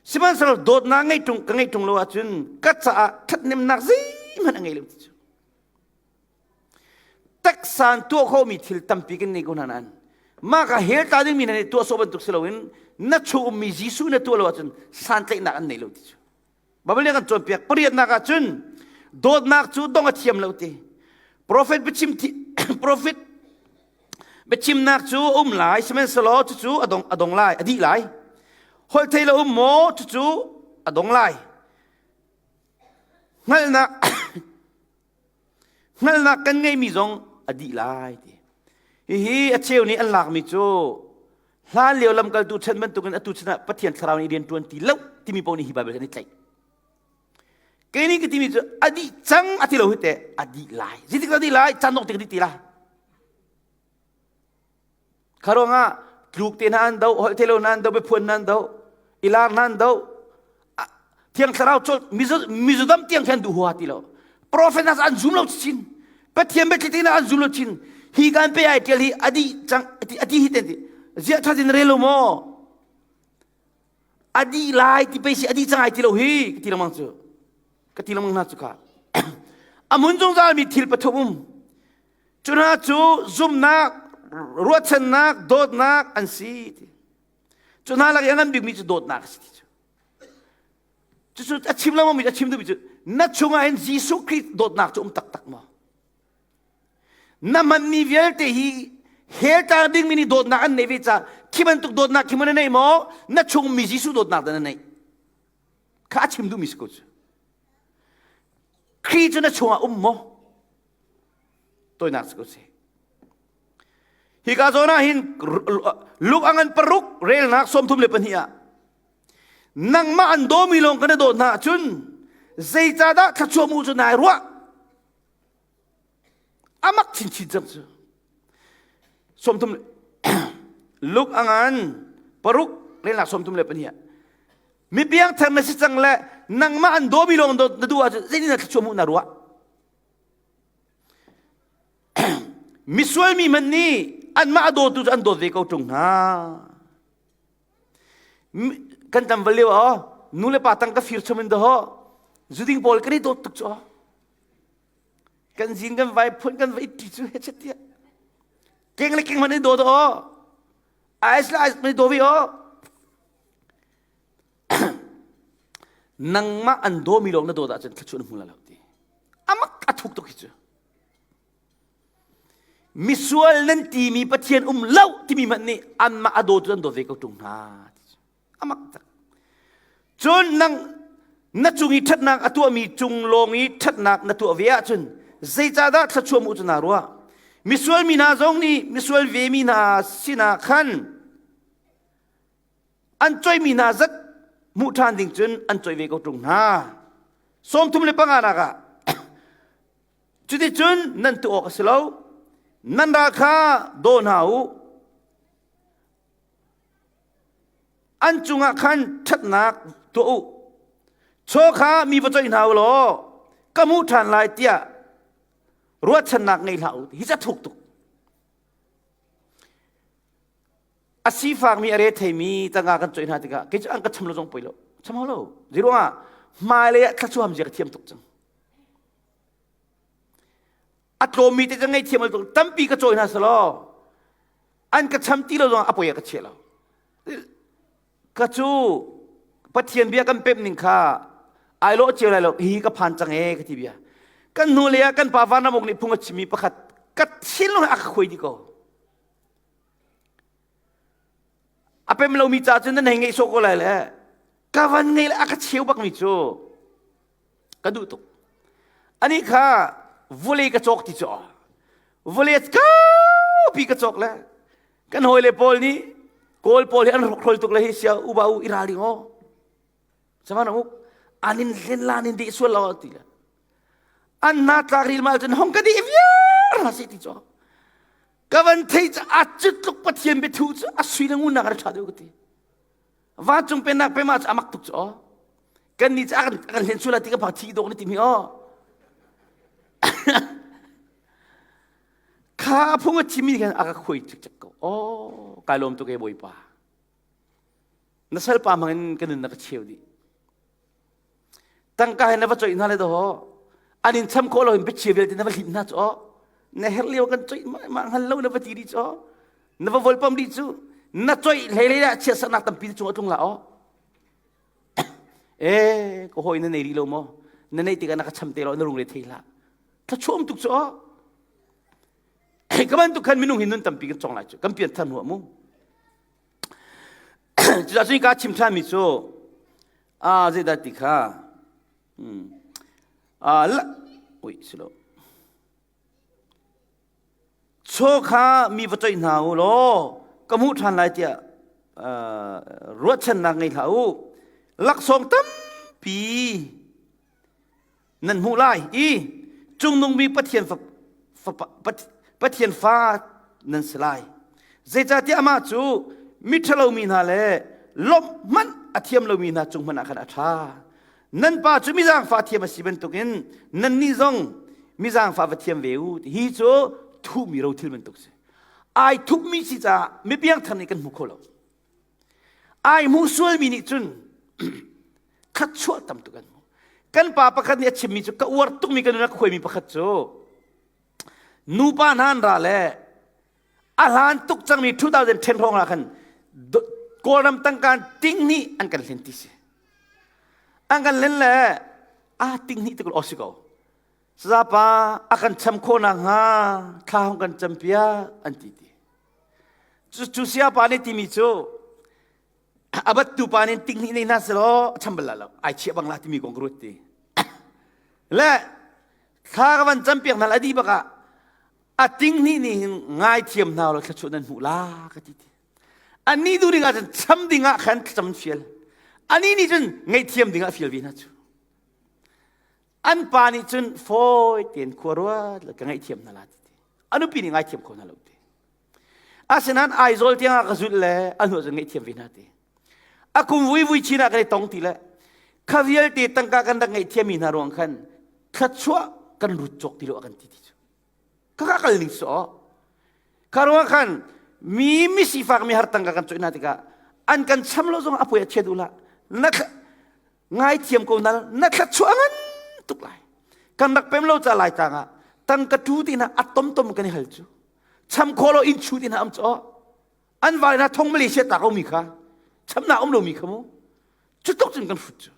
sihmanhsehlaw dawtnak ngei tung ka ngei tung lo ahcun ka caah ṭhathnemnak zeihmanh a ngei lo ti cu taksan tuah khomi thil tampi kan nei ko hna nain mah ka hell ta dingmi hna nih tuah sawh bantuk si loin na chung ummi Jesuh na tuah lo ahcun santlaihnak an nei lo ti cu Baibal nih a kan cawnpiak pariatnak ah cun dawtnak cu dong a thiam lo ti. Prophet biachim prophet biachimnak cu a um lai sihmanhsehlaw cucu a dong a dong lai a dih lai. Holh thei lo um maw cucu a dong lai. Hngalhnak hngalhnak kan ngeihmi zong a dih lai ti. Hihi a cheu nih an lakmi cu hlan lio lamkaltu chan bantukin atu chan ah Pathian thlarau nih rian ṭuan ti lo timi paoh nih hi Baibal kan i tlaih. Kei nih ka timi cu a dih cang a ti lo hi teh a dih lai. Zeitik a dih lai? Caan dongh tik a dih ti lai. Kha ruangah tluk te hna an do, holh thei lo hna an do, biaphuan hna an do. Ilar nan do. Thiang Thlarau col mizodam tiang khan duh hua ti lo. Prophet hna an zum lo chin. Pathian biathli an zum lo chin. Hi kan pe ai tial hi adi cang ati hi ten ti. Zia tha tin relo mo. Adi lai ti pe si adi cang ai ti lo hi ti lamang cu. Ka ti lamang na cu ka. Amun zungzal mi thil pathum um. Cu hna cu zumnak, ruahchannak, dawtnak an si. Cu hna lak i a ngan bikmi cu dawtnak a si ti cu. Cucu a chim lengmangmi a chim duhmi cu na chungah hin Jesuh Khrih dawtnak cu um taktak maw? Na hmanmi vialte hi hell tang dingmi nih dawtnak an neih ve caah khi bantuk dawtnak khi maw na neih maw? Na chungmi Jesuh dawtnak dah na neih? Kha a chim duhmi si ko cu. Khrih cu na chungah um maw? Toinak si ko si. Hika zawn ah hin Luke a ngan paruk relnak 32 ah nangmah an dawmi lawng kan i dawt hna ahcun zeicahdah thluachuah mu cu nai ruah amak chinchin cang cu 30 Luke a ngan paruk relnak 32 ah mi piangthar na si cang le nangmah an dawmi lawng na duh ahcun zeitin dah thluachuah mu na ruah Misual mi hmanh nih anmah a dawtu cu an dawt ve ko ṭung hna. Kan tam bal lio ah nu le pa tang ka fir chom in daw zuding pawl kan i dawt tuk cu kan zin kan vai phun kan vai ti cu he tiah keng le keng man i daw daw ais le ais man i daw ve o nangmah an dawmi lawng na dawt ahcun thluachuah na hmu lai lo ti amak a thuk tuk hi cu misual nan timi pathian um lo timi hmanh nih anmah a dawtu an dawt ve ko ṭung hna amak tak cun nang na cung i ṭhatnak a tuahmi cung lawng i ṭhatnak na tuah ve ahcun zeicahdah thluachuah mu cu naa ruah misual mi hna zong nih misual ve mi hna sinah khan An coihmi hna zat hmuh ṭhan ding cun an coih ve ko ṭung hna. 35 nak ah cuticun nan tuah awk a si lo. Nan ral kha daw hna u. An cungah khan ṭhatnak tuah u. Chaw kha mi va coih hna u law ka hmuh ṭhan lai tiah ruahchannak ngei hlah u. Hi ca thuk tuk. A sifakmi a retheimi tangka kan coih hna tikah kei cu an ka cham lo zong poi lo cham hau lo zeiruangah hmailei ah thluachuam zia ka thiam tuk cang a tlawmmi te ka ngei thiam lo tuk tampi ka cawi hna selaw an ka cham ti lo zong a poi ah ka chia lo ka cu Pathian bia kan pemh ning kha ai lawh cio lai lo hi ka phan cang e ka ti bia kan hnu lei ah kan pa vanramuk nih phung a chimmi pakhat ka thinlung a ka khuai dih ko A pem lomi ca cu nan hei ngeih sawh ko lai le ka van ngei le a ka cheu bakmi cu ka duh tuk. Ani kha vulei ka cawk ti cu vulei kaupi ka cawk le kan hawile pawl nih kawl pawl hi an hrokhrol tuk le hi sia uba u i ralring aw Saman uk anin hlen lan in deh sual lo ti le an na tlak ril mal cun hong ka deh viar ha si ti cu ka van thei cu a cut tluk pathian biathu cu a sui le ngun nak a tha deuh ka ti vancung pennak pema cu amak tuk cu aw kan ni cu a kan kan hlen sual ti ka phak thi dawk ni ti mi aw kha phung a chimi khan a ka khuai cik cik ko aw kai lawm tuk e bawipa Na salpa hmangin ka nun na ka cheu dih. Tangka he na va coih hna le daw an in cham khawh lo in biachia vialte na va hlim hna cu aw na herh lio kan coih mah hngal lo na va ti dih cu aw na va volpam dih cu na coih hlei hlei ah chiatsernak tampi na cung a tlung la aw e ka hawi na nei rih lo maw na neih tikah na ka cham te lo na lungre thei hlah thluachuah tuk cu aw ka bantuk khan minung hi nun tampi kan cong lai cu kan pian than hua mu Cucaah cun ka chim ṭhanmi cu ah zeidah ti kha ah la ui si lo chaw kha mi va coih hna u law ka hmuh ṭhan lai tiah ruahchannak ngei hlah u laksawng tampi nan hmuh lai i cungnung bik Pathian fa, Pathian fa nan si lai. Zeicahtiah amah cu miṭhalo mi hna le lawmh hmanh a thiam lomi hna cung hmanh ah khan a ṭha. Nan pa cu mi zaangfah thiam a si bantukin nannih zong mi zaangfah va thiam ve u. Hi cu thuhmi rothil bantuk si. Ai thupmi si caah mi piangthar nih kan hmu kho lo. Ai hmuh sualmi nih cun thluachuah tam tuk an hmu. Kan pa pakhat nih a chimmi cu ka uar tukmi ka nun a khuaimi pakhat cu nupa hna an ra le a hlan tuk cangmi 2010 hrawng ah khan Kawlram tangka ting hnih an kan hlen ti si. An kan hlen le a ting hnih te ko si ko. Sazapa a kan cham khawh nakhnga thla hong kan campiak an ti ti. Cu siapa nih timi cu a battu pa nih ting hnih nei hna selaw a cham bal lo ai chiah bang la timi kong ka ruat ti. Le thla ka van campiak hna a dih bak ah a ting hnih nih hin ngaithiam hna law thluachuah nan hmuh la ka ti ti. Annih duh ding ah cun cham ding ah khan thlacam fial. Anih nih cun ngaihthiam ding ah fial ve hna cu. An pa nih cun fawi tein khua ruat le ka ngaihthiam hna la ti ti. A nupi nih ngaithiam kho hna lo ti. Asinain Aizawl tiang ah ka zulh le a hnu cun ngaihthiam ve hna ti. A kum vui vui chin ah kan i tong ti le kha vialte tangka kan rak ngaihthiammi hna ruang khan thluachuah kan lut cawk ti lo a kan ti ti cu. Kha kal ning so. Kha ruang khan mi mi sifak mi har tangka kan coih hna tikah an kan cham lo zong a poi a chia duh lah. Na ngaithiam ko na na thluachuah ngan tuk lai. Kan rak pem lo ca lai tang ah tangka tu ti na a tom tom kan i hal cu. Cham kho lo in chu ti na am cho. An vai na thong Malaysia ta ko mi kha. Cham na um lo mi kha mu. Cu tuk cun kan hrut cu.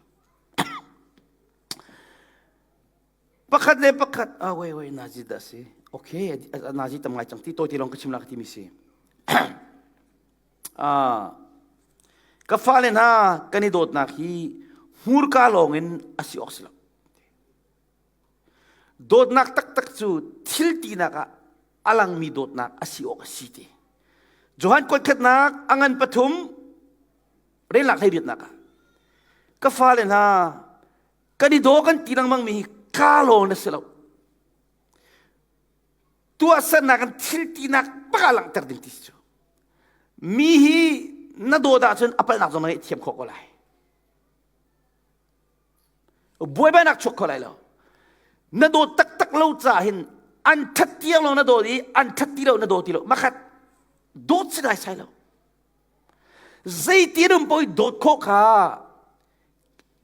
Pakhat le pakhat ah wei wei nazi dah si. Okay, nazi tam ngai cang ti tawi ti lawng ka chim la ka ti mi si. Ah, ka fale hna kan i dawtnak hi hmurka lawng in a si awk si lo. Dawtnak taktak cu thil tinak ah a langmi dawtnak a si awk a si ti. Johan kuatkhatnak a ngan pathum relnak hlei riatnak ah ka fale hna kan i daw kan ti lengmang mi hi ka lawng na si lo. Tuahsernak in thil tinak bak ah langhter ding ti si cu. Mi hi na dawt ahcun a palhnak zong na ngaihthiam khawh ko lai. Buaibainak chuak kho lai lo. Na dawt taktak lo caah hin an ṭhat tiang lo na dawt i an ṭhat ti lo na daw ti lo. Makhat dawt si dai sai lo. Zeiti an um paoh i dawt khawh kha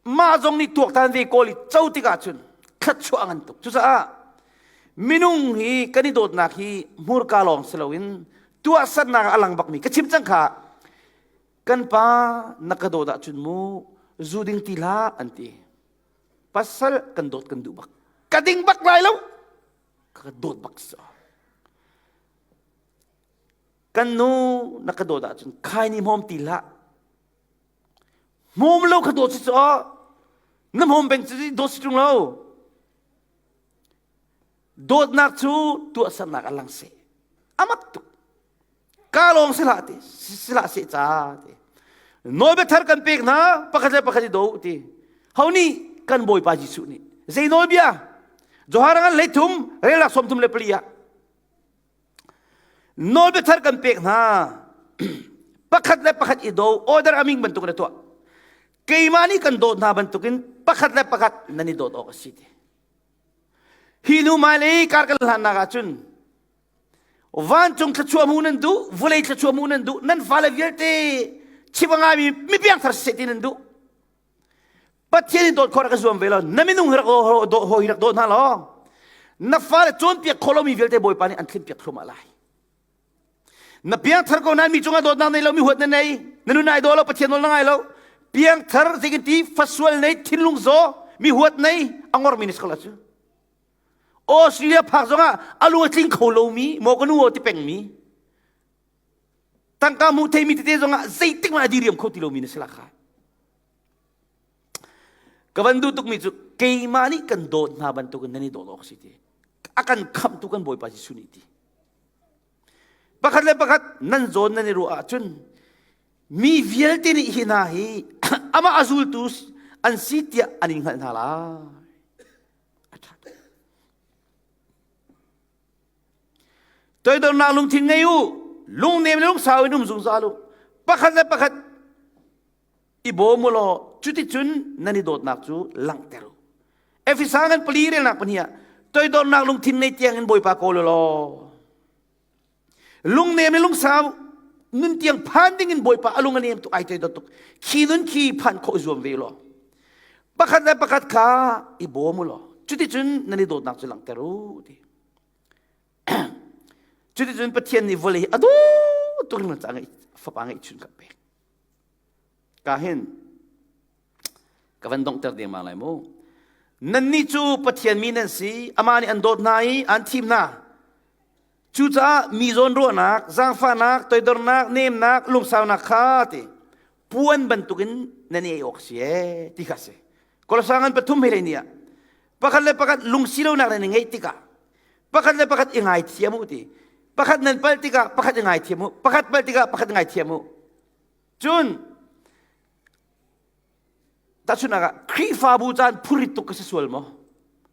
mah zong nih tuaktan ve kawl i co tikah cun thluachuah a ngan tuk. Cucaah minung hi kan i dawtnak hi hmurka lawng si loin tuahsernak ah a lang bakmi ka chim cang kha kan pa na ka dawt ahcun mu zu ding ti hlah an ti. Pasal kan dawt kan duh bak. Ka ding bak lai lo. Ka dawt bak so. Kan nu na ka dawt ahcun khai ni hmawm ti hlah. Hmawm lo kha dawt si cu na hmawm peng cu dawt si ṭung lo. Dawtnak cu tuahsernak a lang seh. A mak tuk. Ka lawng si hlah ti, si hlah seh ca ti. Nawlbia thar kan pek hna, pakhat le pakhat i do ti. Ho nih kan Bawipa Jesuh nih zei nawlbia? Johan ngan 13 relak 34 ah Nawlbia thar kan pek hna. Pakhat le pakhat i do, order aming bantuk na tuah. Keimah nih kan dawt hna bantukin pakhat le pakhat nan i dawt awk a si ti. Hi hnu hmailei kar kan hlannak ahcun vancung thluachuah hmuh nan duh, vawlei thluachuah hmuh nan duh, nan fale vialte chim a ngaimi mi piangthar seh ti nan duh. Pathian in dawt khawh rak i zuam ve law na minung hi rak hawi rak dawt hna law na fale cawnpiak khawh lomi vialte Bawipa nih an thlenpiak thluahmah lai. Na piangthar ko nain mi cungah dawtnak nei lo mi huat na nei na nun ai daw lo Pathian nawl na ngai lo piangthar zeikin ti fasual nei thinlung zaw mi huat nei a ngor mi ni sikala cu Australia phak zongah a lu a tling kho lomi maw ka nu aw ti peng mi tangka hmuh theimi tete zongah zeitik hmanh a diriam kho ti lomi na si la kha Ka van duh tukmi cu keimah nih kan dawt hna bantukin nan i dawt awk a si ti. A kan khamhtu kan Bawipa Jesuh nih ti. Pakhat le pakhat nan zawn nan i ruah ahcun mi vialte nih hi hna hi amah a zultu an si tiah an in hngalh hna lai. A ṭha tuk. Toidornak lungthin ngei u, lungnem le lungsau in um zungzal u. Pakhat le pakhat. I bawm u law cuticun nan i dawtnak cu langhter u. Efesa ngan pali relnak pahnih ah toidornak lungthin nei tiang in Bawipa kawl u law lungnem le lungsau nun tiang phan ding in Bawipa a lung a nem tuk ai toidor tuk khi nun khi phan khawh zuam ve law pakhat le pakhat kha i bawm u law cuticun nan i dawtnak cu langhter u ti. Cuticun Pathian nih vawlei hi a dawt tuk in ca fapa ngeihchun ka pek. Ka hin ka van donghter dengmang lai mu. Nannih cu Pathian mi nan si, amah nih an dawt hna i an thim hna. Cucaah mi zawn ruahnak, zaangfahnak, toidornak, nemnak, lungsaunak kha ti puan bantukin nan i ei awk si ee ti kha si. Kolosang an pathum hei ni ah pakhat le pakhat lungsi lonak nan i ngeih tikah pakhat le pakhat i ngaithiam u ti pakhat nan palh tikah pakhat i ngaithiam u pakhat palh tikah pakhat i ngaithiam u cun tahchunhnak ah Khrihfabu caan phurit tuk ka si sual maw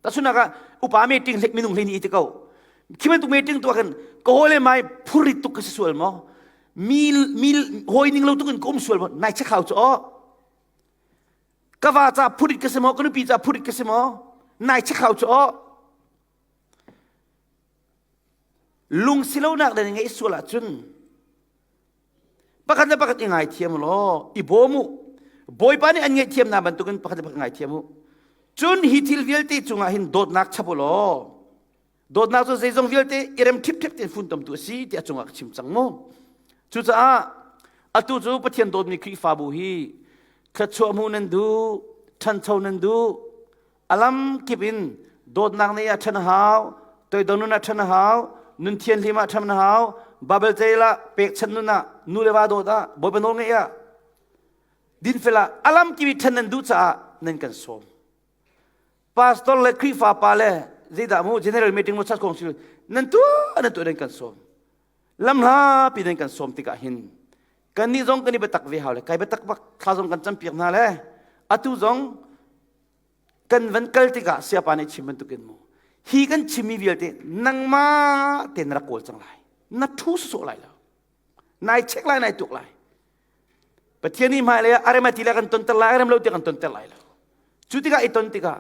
tahchunhnak ah upa meeting minung hlei ni ti ko khi bantuk meeting tuah khan ka hawi le mai phurit tuk ka si sual maw mi mi hawi ning lo tuk in ka um sual maw nai check hau cu aw Ka va ca phurit ka si maw? Ka nupi ca phurit ka si maw? Nai check hau cu aw. Lung silonak le ngeih sual ahcun pakhat le pakhat i ngaithiam law i bawm u. Bawipa nih an ngaihthiam hna bantukin pakhat le pakhat ngaithiam u. Cun hi thil vialte cungah hin dawtnak chap u law Dawtnak cu zeizong vialte i rem ṭhipṭhep tein funtomtu a si tiah cungah ka chim cang mu. Cucaah atu cu Pathian dawtmi Khrihfabu hi thluachuah hmuh nan duh, ṭhancho nan duh, a lam kip in dawtnak nei ah ṭhan a hau, toidor nun ah ṭhan a hau, nun thianhlim ah ṭhan a hau, Bible jail ah pekchanh nun ah nu le va dawt ah Bawipa nawl ngeih ah dinfel ah a lam kip i ṭhan nan duh caah nan kan sawm. Pastor le Khrihfa pa le zeidah mu general meeting mu church council nan tuah nan tuah nan kan sawm. Lamhla pi nan kan sawm tikah hin kan nih zong kan i biatak ve hau le kai biatak bak thla zong kan campiak hna le atu zong kan van kal tikah siapa nih chim bantukin mu hi kan chimmi vialte nangmah te na rak kawl cang lai na thu sawh lai lo nai check lai nai tuk lai Pathian nih hmailei ah a rem a ti le kan tonter lai a rem lo ti kan tonter lai lo. Cu tikah i ton tikah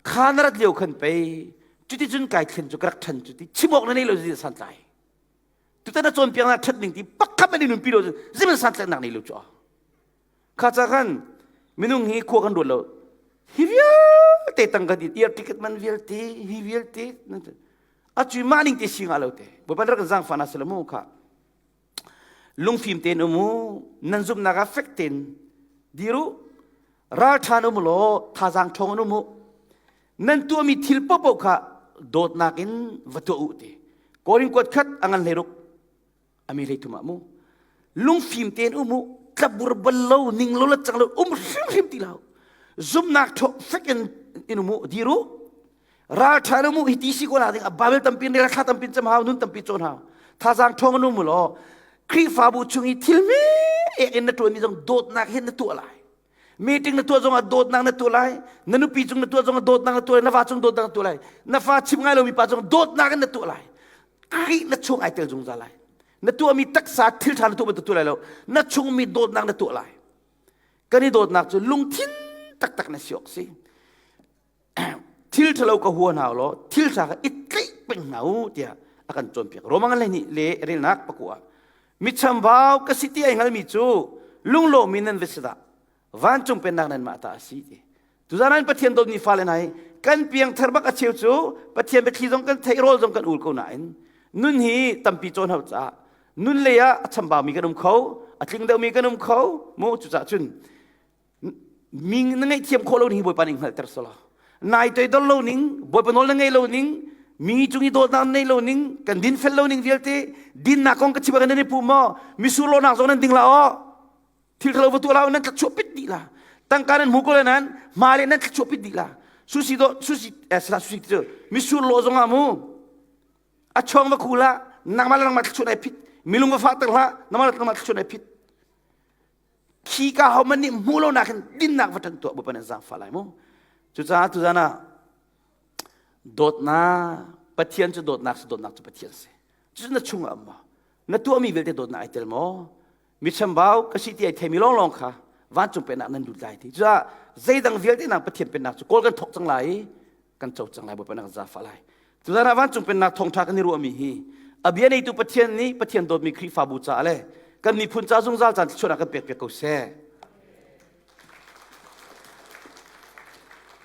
kha na rat lio khan pei cuticun kai thlen cu ka rak ṭhan cu ti chim awk na nei lo ti santlai. Tutan na cawnpiak na ṭhat ning ti pakhat an i nunpi lo zeihmanh santlaihnak nei lo cu. Kha ca khan minung hi khua kan ruat lo. Hi vialte tang kan i air ticket man vialte hi vialte a cui mah ning te si nga lo te. Bawipa rak kan zaangfah na selamu kha. Lungfim tein um u, nan zumhnak ah fek tein dir u, ralṭha um u law thazaang ṭhawng in um u. Nan tuahmi thil paohpaoh kha dawtnak in va tuah u ti. Korin kuat khat a ngan hlei ruk, a mi hlei thum ah mu. Lungfim tein um u, tlabur bal lo, ning lo le cang lo, um hrimhrim ti lo. Zumhnak ṭhaw fek in in um u, dir u. Ralṭha na mu hi ti si ko la ding a Bible tampi rel thla tampi cam hau nun tampi cawn hau thazaang ṭhawng nu mu law Khrihfabu chung i thil mi ek in na ṭuanmi zong dawtnak hin na tuah lai meeting na tuah zong ah dawtnak na tuah lai na nupi cung na tuah zong ah dawtnak na tuah lai na va cung dawtnak na tuah lai na fa chim ngai lomi pa cung dawtnak in na tuah lai Khrih na chung ai tel zungzal lai na tuahmi taksa thil ṭha na tuah bantuk tuah lai lo na chungmi dawtnak na tuah lai kan i dawtnak cu lungthin taktak na si awk si Thil ṭhalo ka hua hna law thil ṭha kha i tlaih peng hna u tiah a kan cawnpiak. Roman le nih le relnak pakua mi chambau ka si ti ai hngalmi cu lunglawmmi nan va si dah vancung pennak nanmah ta a si ti. Tuzan ah Pathian dawtmi fale hna hi kan piangthar bak a cheu cu Pathian biathli zong kan theih rawl zong kan ul ko nain nun hi tampi cawn hau caah nun lei ah a chambaumi kan um kho a tling deuhmi kan um kho mu cucaah cun Mi na ngaihthiam khawh lo ning Bawipa nih hngalhter selaw. Nai toidor lo ning, Bawipa nawl na ngei lo ning, mi cung i dawtnak na nei lo ning, kan dinfel lo ning vialte, dinnak kong ka chim ah nan i pu maw? Misur lawnak zong nan ding la aw. Thil ṭhalo va tuah la nan thlachuah pit dih la. Tangka nan hmu ko le nan hma le nan thlachuah pit dih la. Susi do susi eh sala susi cu misur law zong ah mu a chong va khu la nangmah le nangmah thlachuah nai phit milung va fah ter hlah nangmah le nangmah thlachuah nai phit Khi ka hohmanh nih hmuh lonak hin dinnak va ṭan tuah Bawipa nih zaangfah lai mu. Cucaah tuzan ah dawtnak Pathian cu dawtnak si dawtnak cu Pathian si. Cucu na chungah um maw? Na tuahmi vialte dawtnak ai tel maw? Mi chambau ka si ti ai theimi lawnglawng kha Vancung pennak nan lut lai ti. Cucaah zeidang vialte nak Pathian pennak cu kawl kan thok cang lai i kan co cang lai Bawipa na kan zaangfah lai. Tuzan ah vancung pennak thawngṭha kan i ruahmi hi a bia neitu Pathian nih Pathian dawtmi Khrihfabu caah le kan miphun ca zungzal caan thluachuahnak kan pek piak ko seh.